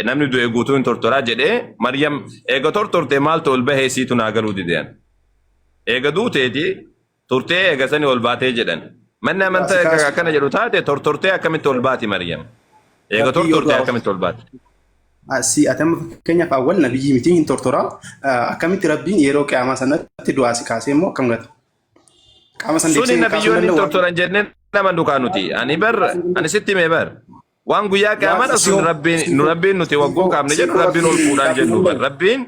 Namni du'e guutuu hin tortoraa jedhee Maryam eega tortorte maaltu ol bahee siitu naa galuu dideen. Eega duuteeti turtee eega sani ol baatee jedhan. Manni amantaa Si eega kaasu akkana jedhu taate tortortee akkamitti ol baati Maryam? Eega rabbii yoo tortortee du'a akkamitti ol baati? si ati amma fakkeenyaaf awwal nabiyyi miti hin tortoraa akkamitti rabbiin yeroo qiyaamaa sanatti du'aa si kaasee immoo akkam gata? Qaama san Suni deebisee kaasuu hin nabiyyoonni danda'u. tortoran jennee nama dukaa nuti. Ani bar ani sitti hime bar. Waan guyyaa Waan qiyaamaadha sun si'oo rabbiin nu siifoo rabbiin nuti wagguu siifoo kaafne jedhu siifoo rabbiin ol rabbiin fuudhaan kaasuu hin jennu bar. danda'u. Rabbiin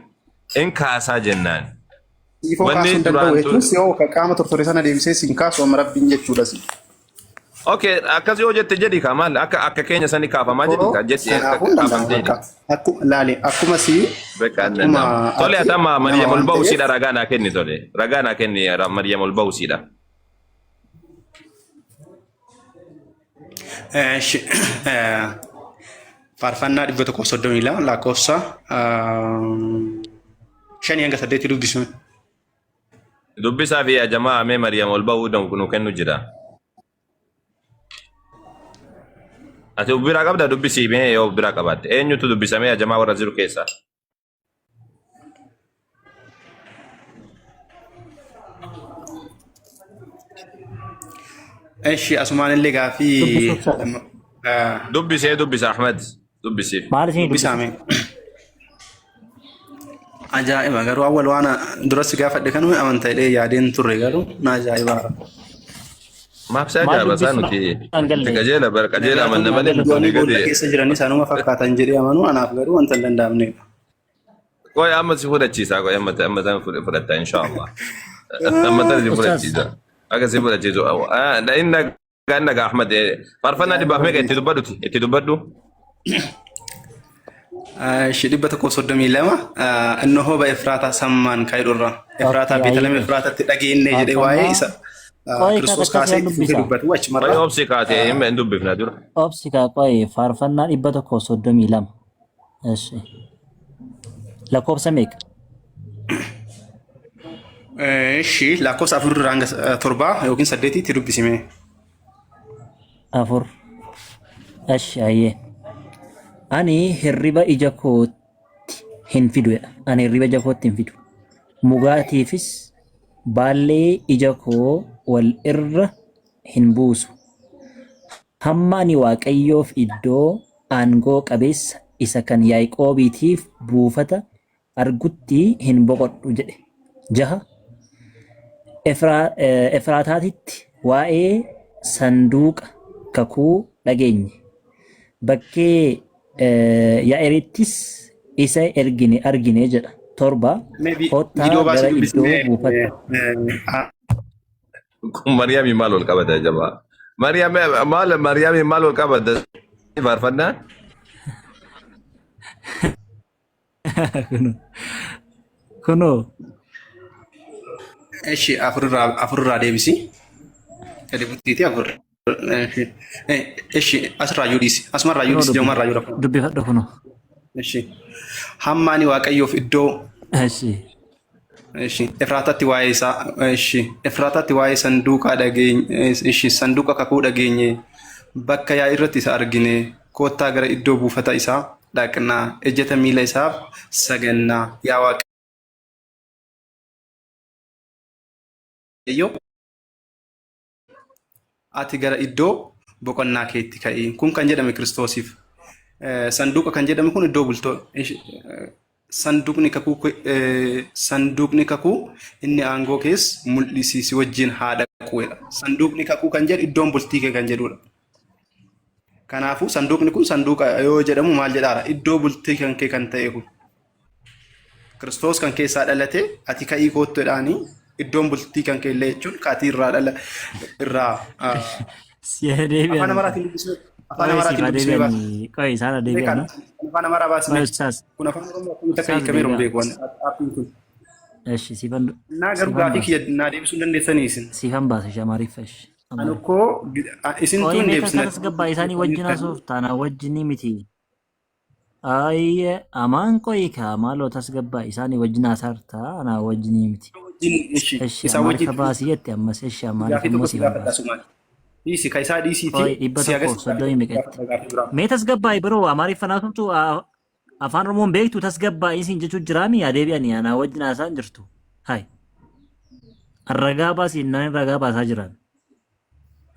in kaasaa jennaan. Siifoo kaasuu Wanni hin danda'u duraan jechuun si'oo ka qaama tortore sana deebisee siin kaasu amma rabbiin jechuudha si. Okay, akkas yoo jette jedhi kaa maal akka akka keenya sani kaafamaa jedhi Koo kaa jetti kanaafuu hin danda'amu kaafamtee bakka. jedhi. Akkuma laale akkuma si Bakka hin akkuma danda'amu. Tole ati ati amma nama Maryam ol waan ba'u ta'eef siidha ragaa naa kenni tole. Ragaa naa kenni Maryam ol ba'u siidha. Faarfannaa 132 lakkoofsa 5 hanga 8 dubbisu. Dubbisaa fi yaa jamaa mee Maryam ol ba'uu nu kennu jira. Ati of biraa qabda dubbisii mee yoo of biraa qabaatte. Eenyutu dubbisa mee yaa jamaa warra jiru keessaa? Eshi asumaan illee gaaffii Dubbisuuf sana. Dubbisee dubbisa Ahmed. Dubbisiif. Maal isinii dubbisaa dubbisu? mee. Ajaa'iba garuu awwal waan duratti gaafadhe kanuma amanta jedhee yaadeen turre garuu na ajaa'iba. Maaf si Maal ajaa'iba isaa dubbisuu nuti naan itti galle? qajeela bara qajeela amanna Nabiyaatonni malee Naan nuti galle. olii du'anii boolla gadi. keessa jiran isaanuma fakkaatan jedhee amanuu anaaf garuu wanta hin danda'amnedha. Qoy amma si fudhachiisa qoy amma amma tan fudhatta inshaallah. Amma tan si Ustaaz, fudhachiisa. Akka si fudhachiisu. Inni nagaa Ahmad faarfannaa dhibbaaf meeqa itti dubbadhuti itti dubbadhu. Ishee 132 innoo በኤፍራታ ሰማን ካይዱራ ኤፍራታ okay, ቤተልሔም ayyee. ኤፍራታtti dhageenne jedhee waa'ee Faarfannaa isa qoy kaa Kiristoos takka kaasee si'an itti fufee dubbisa. dubbatu achumarra Qoy obsi kaatee hin dubbifna dura. Obsi kaa qoy faarfannaa 132. Eshi. Lakkoofsa meeqa? Ishii lakkoofsa 4 irraa hanga 7 yookiin 8tti dubbisime. 4. Eshi ayyee. Ani hirriba ija kootti hin fidu jedha. Ani hirriba ija kootti hin fidu. Mugaatiifis baallee ija koo wal irra hin buusu. Hamma ani Waaqayyoof iddoo aangoo qabeessa isa kan Yaaqoobiitiif buufata argutti hin boqodhu jedhe. Jaha Efraataatitti waa'ee sanduuqa kakuu dhageenye. Bakkee Yaa'irittis isa ergine argine jedha. Torba Mee kottaa viidiyoo baasii gara dubbisi iddoo mee buufata. Kun Mariyaamii maal wal qabata jabaa? Mariyaam maal Mariyaamii maal wal qabata? Faarfannaan? Kunoo. Kunoo. Eshi afurraa deebisi. Gadi buttiiti afur. Eshi asirraa iyyuu dhiisi. Asumarraa iyyuu Kunoo dhiisi dubbi jamumarraa iyyuu rakkoo. dubbifadhu kunoo. Eshi hamma ani Waaqayyoof iddoo Eshi. Eshi Efraataatti waa'ee isaa eshi Efraataatti waa'ee sanduuqa dhageenye eshi sanduuqa kakuu dhageenye bakka yaa irratti isa argine koottaa gara iddoo buufata isaa dhaqnaa ejjeta miila isaaf sagannaa yaa Waaqayyo ati gara iddoo boqonnaa keetti ka'i. Kun kan jedhame Kiristoosiif. Sanduuqa kan jedhame kun iddoo bultoo sanduuqni kakuu sanduuqni kakuu inni aangoo kees mul'isi si wajjin haa dhaqu jedha. Sanduuqni kakuu kan jedhu iddoon bultii kee kan jedhudha. Kanaafuu sanduuqni kun sanduuqa yoo jedhamu maal jedhaara? Iddoo bultii kan kee kan ta'e kun. Kiristoos kan keessaa dhalate ati ka'ii koottu jedhaanii iddoon bultii kan kee illee jechuun kaatii irraa dhala irraa Si haa afaan deebi'an. Amaaraatiin dubbisee afaan Qoy siif Amaaraatiin haa dubbisee baasa. deebi'anii. Qoy isaan haa Beekaan deebi'anii. afaan Amaaraa Qoy baasne ustaas. kun afaan Oromoo akkamitti akka Ustaas hiikameeru hin deebi'a. beeku waan aappiin kun. Eshi siifan Naa garuu siifan gaafii baasa. kiyya naa deebisuu hin dandeessanii isin. Siifan baasa ishee Amaariffa ishee. Ani Amaariffa. koo isintuu Qoy hin mee deebisne. takka tasgabbaa isaanii wajjin haasofta anaa wajjin miti. Ayye amaan qoyi kaa maaloo tasgabbaa isaanii wajjin haasarta anaa wajjin miti. Wajjin ishi Eshi isaa wajjin Amaariffa baasii jette ammas eshi Amaariffa gaafii immoo tokko si siifan gaafadha baasa. sumaan. Dhiisi ka isaa dhiisiiti Qoy dhibba si tokkoof agarsiisa gaafii soddomii tokko si meeqatti. gaafadha gaafii biraa. Mee tasgabbaa'i biroo Amaariffa naasoftu afaan Oromoon beektu tasgabbaa'i isin jechuu jiraami yaa deebi'anii anaa wajjin haasaan jirtu. Hai. Ragaa baasii naan ragaa baasaa jiran.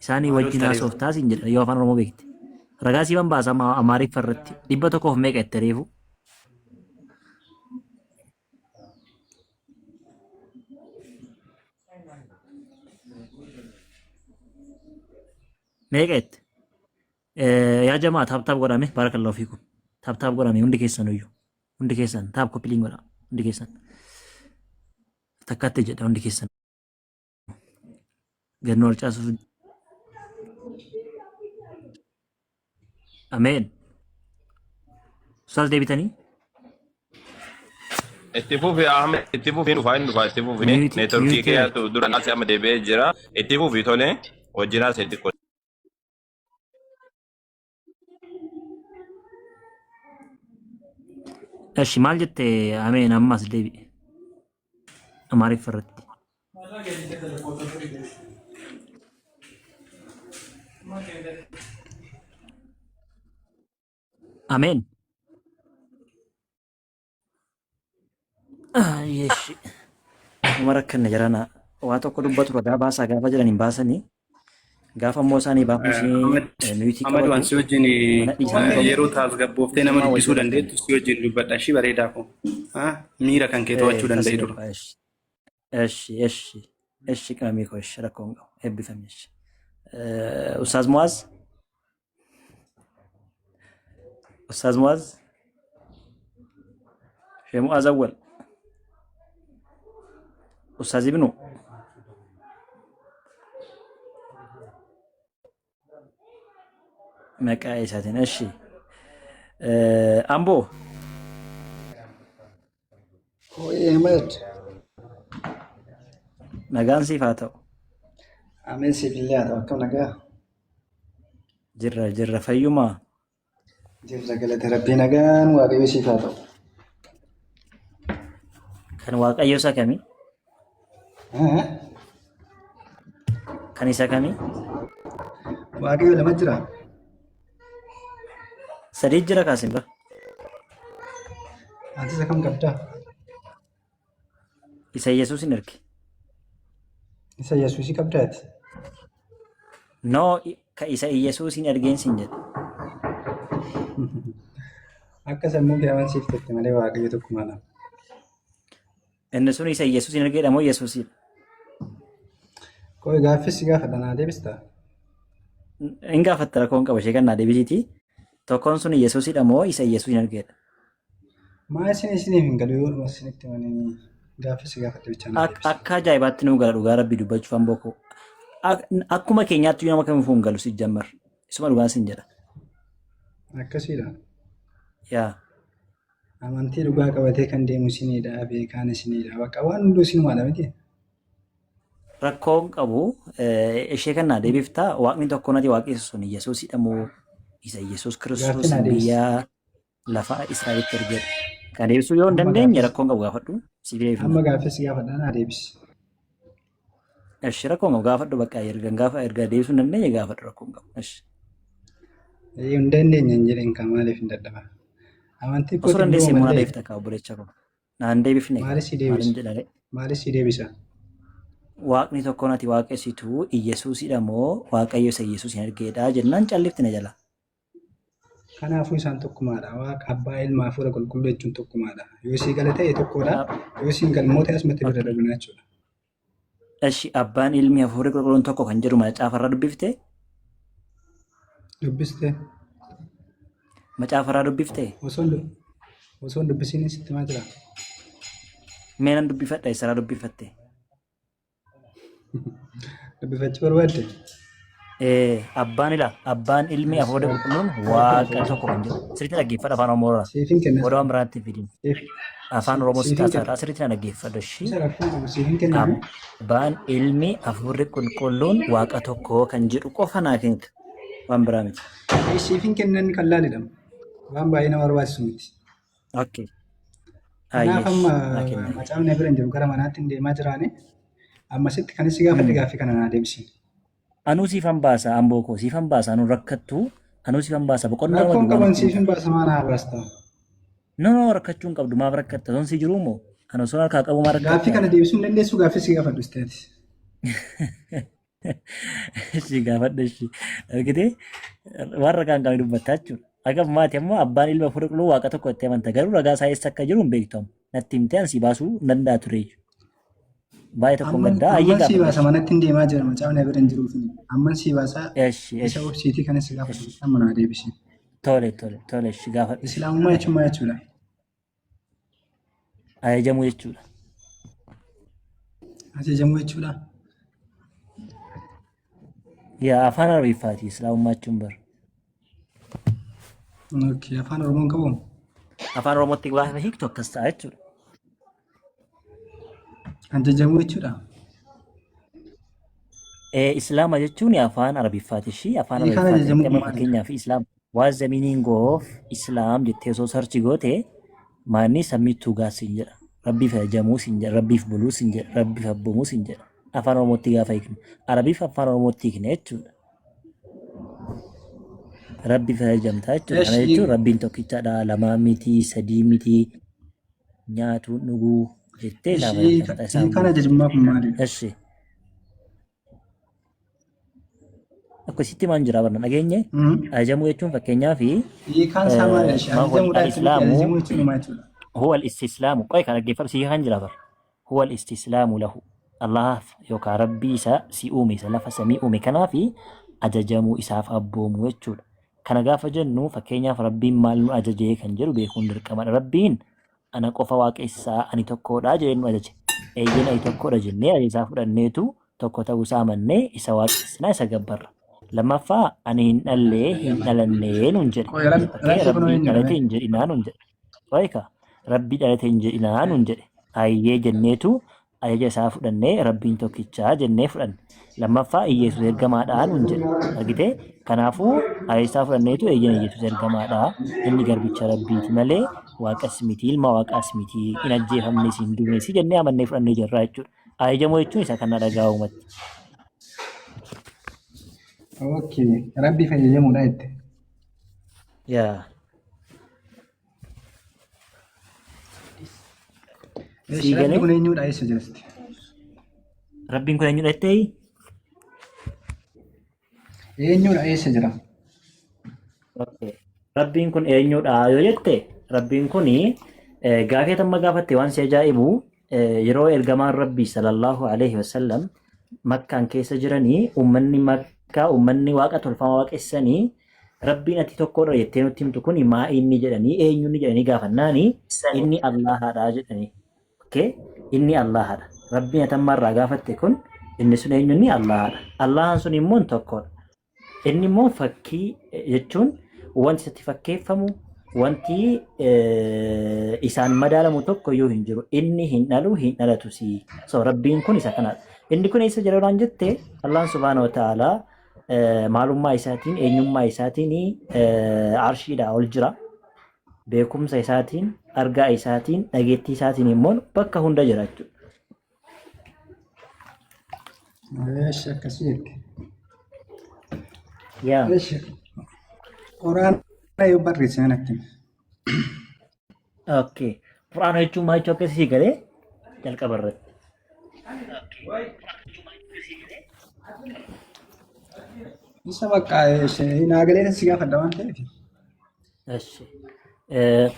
Isaanii Maaloo wajjin taree. haasoftaa siin jedha yoo afaan Oromoo beekte. Ragaa siifan baasa Amaariffa irratti. 100f meeqa jette reefu? Meeqa jette? Yaa jamaa taap taap godhame barakallahu fiikum. Taap taap godhame hundi keessan iyyuu. Hundi keessan taap koppiliin godha hundi keessan. Takkatti jedha hundi keessan. Gad nu harcaasuuf. Ameen. Ustaaz deebitanii? Itti fufi Ahmed, itti fufi dhufaa hin dhufaa itti fufi Mute neetworkii mute kee yaatu dura naasii amma deebi'ee jira itti fufi tole wajjin haasa'e xiqqoo. Eshi maal jette ameen ammas deebi'e. Amaariffa irratti. Ameen. Yeshi. Uma rakkanne jarana waa tokko dubbatu ragaa baasaa gaafa jedhan hin baasanii gaafa immoo isaanii baafuus Ahmad miyuutii Ahmad waan qabatu si wajjin mana dhiisanii bahu. yeroo taasgabbooftee nama Isumaa dubbisuu wajjin rakkanne. dandeettu si wajjin dubbadha. Ishii bareedaa koo. Miira kan kee to'achuu danda'e dura. Tasgabbaa eshi. Eshi eshi eshi qamii koo eshi rakkoo hin qabu eebbifami eshi. Ustaaz Muwaaz Ustaaz Muwaaz Shee Mu'aaz Awwal Ustaaz Ibnu maqaa isaatiin eshi. Amboo Hoo'ee Ahmed. Nagaan siif haa ta'u. Ameen siif illee haa ta'u akkam nagaa. Jirra jirra fayyumaa. Jirra galata rabbii nagaan waaqayyo siif haa ta'u. Kan waaqayyo isa kamii? Kan isa kamii? Waaqayyo lama jira. Sadii jira kaasin bara. Ati isa kam qabdaa? Isa Yesuus hin erge. Isa Yesuusii qabdaati. No, ka isa Yesuus hin ergeen siin jedhe. Akka sammuu kee amansiiftetti malee Waaqayyo tokkuma lama. Inni sun isa Yesuus hin ergeedha moo Yesuusidha? Qoy gaaffii si gaafadha naa deebistaa? Hin gaafatta rakkoon qaba ishee kan naa deebisiiti. Tokkoon sun Yesuusidha moo isa Yesuus hin ergeedha? Maa isin isiniif hin galu yoo dhuma isinitti himanii gaaffii si gaafadhe bichaa naa deebisi. Akka ajaa'ibaatti nuu gala dhugaa rabbii dubbachuuf amboo koo. Akkuma keenyaatti nama kamiifuu hin galu si jammar. Isuma dhugaa sin jedha. Akkasiidha. Yaa. Amantii dhugaa qabatee kan deemu isinidha, beekaan isinidha. Bakka waan hunduu isinumaadha miti. Rakkoon qabu ishee kan naa deebiftaa waaqni tokko nati waaqessu sun Yesuusidha moo isa Yesuus Gaaffii Kiristoos naa deebisi. biyya lafa Israa'elitti ergedha. Kan deebisuu yoo hin Amma dandeenye gaaffii rakkoon qabu gaafadhu si deebifna. amma gaaffii si gaafadha naa deebisi. Eshi rakkoon qabu gaafadhu bakka erga gaafa erga deebisuu hin dandeenye gaafadhu rakkoon qabu. Eshi. Hin dandeenye hin jedhin kan maaliif hin dadhaba. Amantii Osoo kootiin dandeessee du'u immoo na malee deebifta kaa obboleessa koo. Naan deebifne kaa. maaliif si Maalin deebisa? jedha ree? Maaliif si deebisa? Waaqni tokkoon ati waaqessitu Iyyasuusidha moo Waaqayyo isa Iyyasuus hin ergeedha jennaan callifti na jala. Kanaafuu isaan tokkumaadha. Waaqa abbaa ilma hafuura qulqulluu jechuun tokkumaadha. Yoo sii gala ta'e tokkodha. Yoo siin galmoo ta'e asumatti bira Okay. darbina jechuudha. Eshi abbaan ilmi hafuurri qulqulluun tokko kan jedhu macaafarraa dubbifte? Dubbiste Macaafarraa dubbifte? osoo hin du- osoo hin dubbisiin sitti himaa jira. Mee nan dubbifadha eessarraa dubbifatte? Dubbifachuu barbaadde? Abbaan ila abbaan ilmi hafuurri qulqulluun waaqa tokko kan jedhu sirriitti dhaggeeffadha afaan Oromoo irraa. Siifin kenna. Odaa waan biraatti hin fidin. Afaan Oromoo sitti Siifin kenna. haasaadha sirriitti na dhaggeeffadhu ishii. Isa rakkoon qabu siifin kenna. Abbaan ilmi hafuurri qulqulluun waaqa tokko kan jedhu qofa naa kennita. Waan biraa miti. Siifin kennan kan laalidhamu. Waan baay'ee nama barbaachisu miti. Okay. Kanaaf Ayyesh amma naa kenna. macaafni bira hin jiru gara manaatti hin deemaa jiraani. Ammasitti kan si gaafadhe gaaffii kana naa deebisi. Anuu siifan baasa amboo koo siifan baasa anuu rakkattu anuu siifan baasa boqonnaa Rakkoon duwwaa qaban nutti siifin himta. baasa maal haa baasta. No no rakkachuu hin qabdu maaf rakkatta osoo si jiruu moo kan osoo harkaa qabu maa Gaaffii rakkatta kana deebisuu hin dandeessu gaaffii si gaafadhu isteeti. Si gaafadha ishii argitee waan ragaa hin qabne dubbattaa jechuudha. Akka maatii ammoo abbaan ilma hafuura qulqulluu waaqa tokko itti amanta garuu ragaa isaa eessa akka jiru hin beektu amma. Natti himtee an si baasuu hin danda'a ture jechuudha. Baay'ee tokkoon Amman gaddaa ayyee amman sii gaafadha baasa ishii. manatti hin deemaa jira macaafni bira hin jiruuf. Amman sii baasa Eshi isa eshi obsiitii kana si gaafadhu eshi amma naa deebisi. tole tole tole eshi gaafadhu eshi. Islaamummaa jechuun maal jechuudha? Ajajamuu jechuudha. Ajajamuu jechuudha. Yaa afaan Arabiiffaati islaamummaa jechuun bara. Okay, afaan Oromoon qabu. Afaan Oromootti gaafa hiiktu akkas ta'a jechuudha. Ajajamuu jechuudha. Islaama jechuun afaan Arabiffaati ishii afaan Hiikaan Arabiffaati ajajamuu amma kun maalidha? fakkeenyaaf Islaam what's the meaning of Islam jettee osoo search goote maanni submit to God siin jedha. Rabbiif ajajamuu siin jedha, Rabbiif buluu siin jedha, Rabbiif abboomuu siin jedha. Afaan Oromootti gaafa hiiknu Arabiif afaan Oromootti hiikne jechuudha. Rabbiif ajajamtaa jechuudha. Kana Eshi jechuun Rabbiin tokkichadha, lamaa miti, sadii miti, nyaatu, dhuguu jettee isaaf eshi ajajamta isaan hiikaan bulta. ajajummaa kun maalidha? Eshi. Akkasitti maan jira barna dhageenye ajajamuu jechuun fakkeenyaaf Hiikaan isaa maalidha? Eshi ma huwa ajajamuudhaa jechuun miti al-islaamu ajajamuu jechuun maal jechuudha? huwa al-istislaamu qoy kan dhaggeeffadhu si kan jira bar huwa al-istislaamu lahu Allahaaf yookaan rabbii isa si uume isa lafa samii uume kanaaf ajajamuu isaaf abboomuu jechuudha. Kana gaafa jennu fakkeenyaaf rabbiin maal nu ajajee kan jedhu beekuun dirqamadha. Rabbiin ana qofa waaqessaa ani tokkodha jedhee nu ajaje. Eeyyeen ani tokkodha jennee ajaja isaa fudhanneetu tokko ta'uu isaa amannee isa waaqessinaa isa gabbarra. Lammaffaa ani hin dhallee hin dhalannee nuun jedhe. Qoy Okee rabbi kun rabbiin eenyudha dhalate mee? hin jedhinaa nuun jedhe. Qoyka rabbii dhalate hin jedhinaa nuun jedhe. Ayyee jenneetu ajaja isaa fudhannee rabbiin tokkichaa jennee fudhanne. Lammaffaa Iyyasuus ergamaadhaa nuun jedhe. Argitee? Kanaafuu ajaja isaa fudhanneetu eeyyeen Iyyasuus ergamaadhaa. Inni garbicha rabbiiti malee waaqas miti ilma waaqaas miti hin ajjeefamnes hin duunes jennee amannee fudhannee jirra jechuudha. Ajajamuu jechuun isa kana dhagaa'umatti. Okay, rabbiif ajajamuudha jette. Yaa. Eesh, Sii rabbi galee kun eenyudha eessa jirti? rabbiin kun eenyudha jettee Eenyudha eessa jira? Okay. Rabbiin kun eenyudha yoo jette rabbiin kun gaafii amma gaafatte waan si ajaa'ibu Yeroo ergamaan Rabbii sallallahu alaihi wasallam Makkaan keessa jiranii, uummanni Makkaa, uummanni waaqa tolfamaa waaqessanii, Rabbiin ati tokkodha jettee nutti himtu kun maa inni jedhanii, eenyuun jedhanii gaafannaani, inni Allahaadha jedhanii. Okay? Inni Allahaadha. Rabbiin ati amma irraa gaafatte kun inni sun eenyu? Inni Allahaadha. Allahaan sun immoo tokkodha. Inni immoo fakkii jechuun wanti isatti fakkeeffamu, wanti isaan madaalamu tokko iyyuu hin jiru. Inni hin dhalu, hin dhalatus. So Rabbiin kun isa kanadha. Inni kun eessa jira waan jette, Allahn subhaanahu wa ta'ala maalummaa isaatiin, eenyummaa isaatiin arshiidhaa ol jira. Beekumsa isaatiin, argaa isaatiin, dhageettii isaatiin immoo bakka hunda jira jechuudha. Eesh, akkasii jette. Yaa. Eesh, Quraana yoo barreesse natti himi. Okay. Quraana jechuun maal jechuu akka sii galee jalqaba irratti. Isa bakka naa galee si gaafadha waan ta'eef. Eshi.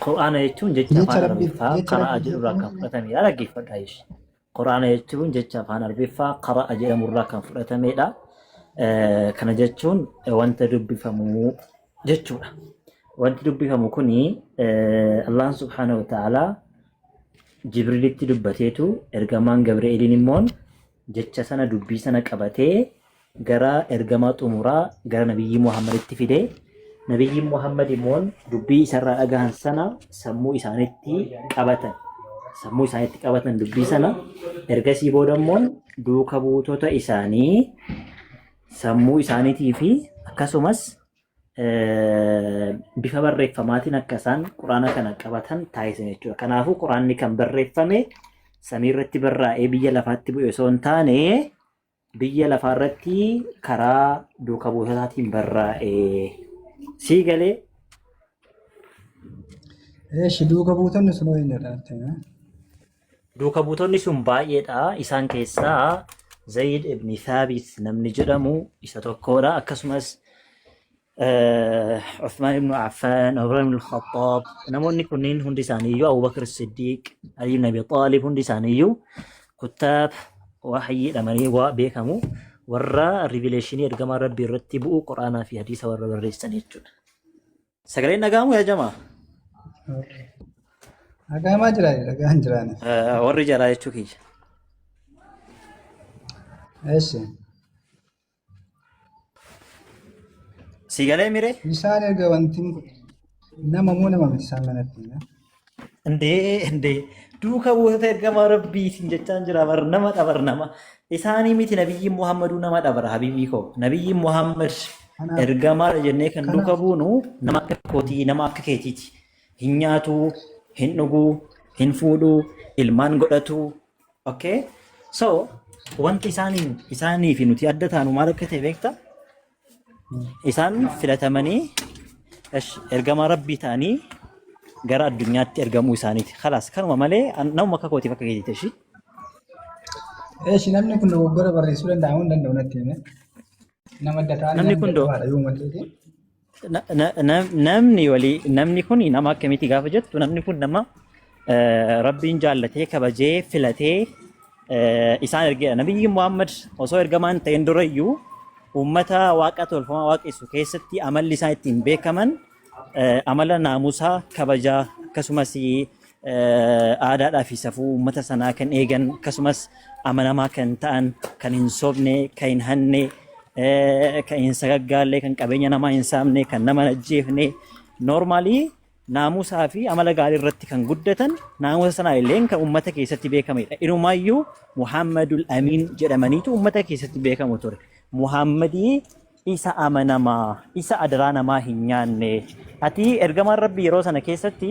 Qur'aana jechuun jecha Jecha afaan Rabbii Arabiffaa jecha qara'a Rabbii jedhurraa kan fudhatamedha. Dhaggeeffadhaa jechuudha. Qur'aana jechuun jecha afaan Arabiffaa qara'a jedhamurraa kan fudhatamedha. Kana jechuun wanta dubbifamu jechuudha. Wanti dubbifamu kuni Allahn subhaanahu wa ta'aalaa Jibriilitti dubbateetu, ergamaan Gabri'eeliin immoo jecha sana, dubbii sana qabatee gara ergamaa xumuraa, gara Nabiyyii Muhammaditti fide. Nabiyyiin Muhammad immoo dubbii isarraa dhagahan sana sammuu isaaniitti qabatan. Sammuu isaaniitti qabatan dubbii sana. Ergasii booda immoo duuka buutota isaanii sammuu isaaniitii fi akkasumas bifa barreeffamaatiin akka isaan quraana kana qabatan taasisan jechuudha. Kanaafuu quraanni kan barreeffame samii irratti barraa'ee biyya lafaatti bu'e osoo hin taane, biyya lafaa irratti karaa duuka buutotaatiin barraa'e. Sii galee? Eeshi, duuka buutonni sun hoo eenyudha natti himi? Duuka buutonni sun baay'eedha. Isaan keessaa Zayd ibn Thaabit namni jedhamu isa tokkodha. Akkasumas Uthmaan ibn Affaan, Umar ibn Khattaab, namoonni kunniin hundi isaaniiyyuu, Abu Bakr Siddiq, Ali ibn Abi Xaalib, hundi isaaniiyyuu kuttaab wahyii jedhamanii waa beekamu, warra rivileeshinii ergamaa Rabbii irratti bu'u Quraanaa fi hadiisa warra barreessan jechuudha. Sagaleen dhaga'amu yaa jamaa? Dhaga'amaa jira, dhaga'aan jiraani. Warri jalaa jechuu kiyya. Eessi. Si galee miree? Isaan erga wanti kun nama moo nama miti isaan manatti hime? Indee indee, duuka buutota ergamaa Rabbii isin jechaan jira bar, nama dhabar nama. Isaanii miti, nabiyyiin Muhammaduu nama dhabara habiibii koo. Nabiyyiin Muhammad Kanaaf ergamaadha jennee kan duuka kanaaf buunu nama akka kootii, nama akka keetiiti. Hin nyaatu, hin dhuguu, hin fuudhuu, ilmaan godhatu. Okay? So wanti isaaniin isaanii fi nuti adda taanu maal akka ta'e beektaa? Isaan filatamanii ergamaa Rabbii ta'anii gara addunyaatti ergamuu isaaniiti. Khalaas, kanuma malee namuma akka kootiif akka keetiiti ishii. Eeshi, namni kun dogoggora barreessuu danda'a moo hin danda'u natti hime? Nama adda ta'anii Namni namni kun dadhabaadha yoo malleeti. Namni walii namni kun nama akkamiiti gaafa jettu, namni kun nama Rabbiin jaallatee, kabajee, filatee isaan ergeedha. Nabiyyi Muhammad osoo ergamaan ta'in durayyuu uummata waaqa tolfamaa waaqessu keessatti amalli isaan ittiin beekaman amala naamusaa, kabajaa, akkasumas aadaadhaa fi safuu uummata sanaa kan eegan, akkasumas amanamaa kan ta'an, kan hin sobne, kan hin hanne, kan hin sagaggaalle, kan qabeenya namaa hin saamne, kan nama hin ajjeefne, normaalii naamusaa fi amala gaarii irratti kan guddatan, naamusa sanaa illee kan uummata keessatti beekamedha. Inumaayyuu Muhammadul Amiin jedhamaniitu uummata keessatti beekamu ture. Muhammadii isa amanamaa, isa adaraa namaa hin nyaanne. Ati ergamaan Rabbii yeroo sana keessatti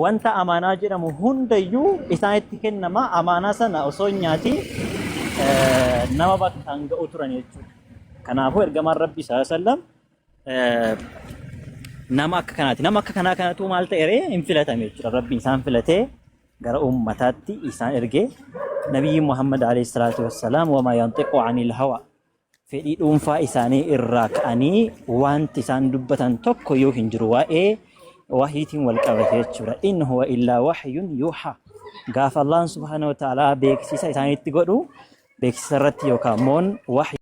wanta amaanaa jedhamu hundayyuu isaanitti kennama. Amaanaa sana osoo hin nyaatiin nama bakkaan ga'u turan jechuudha. Kanaafuu ergamaan Rabbii sallallahu alaihi wasallam nama akka kanaati. Nama akka kanaa kanatu maal ta'e ree? Hin filatame jechuudha. Rabbiin isaan filatee gara uummataatti isaan ergee. Nabiyyi Muhammad alayhi salaatu wassalaam wamaa yanxiqu anil hawa, fedhii dhuunfaa isaanii irraa ka'anii wanti isaan dubbatan tokko yoo hin jiru waa'ee wahiitiin wal qabate jechuudha. In huwa illaa wahyun yuuhaa. Gaafa Allahn subhaanahu wa ta'aalaa beeksisa isaanitti godhu beeksisa irratti yookaan immoo wahyi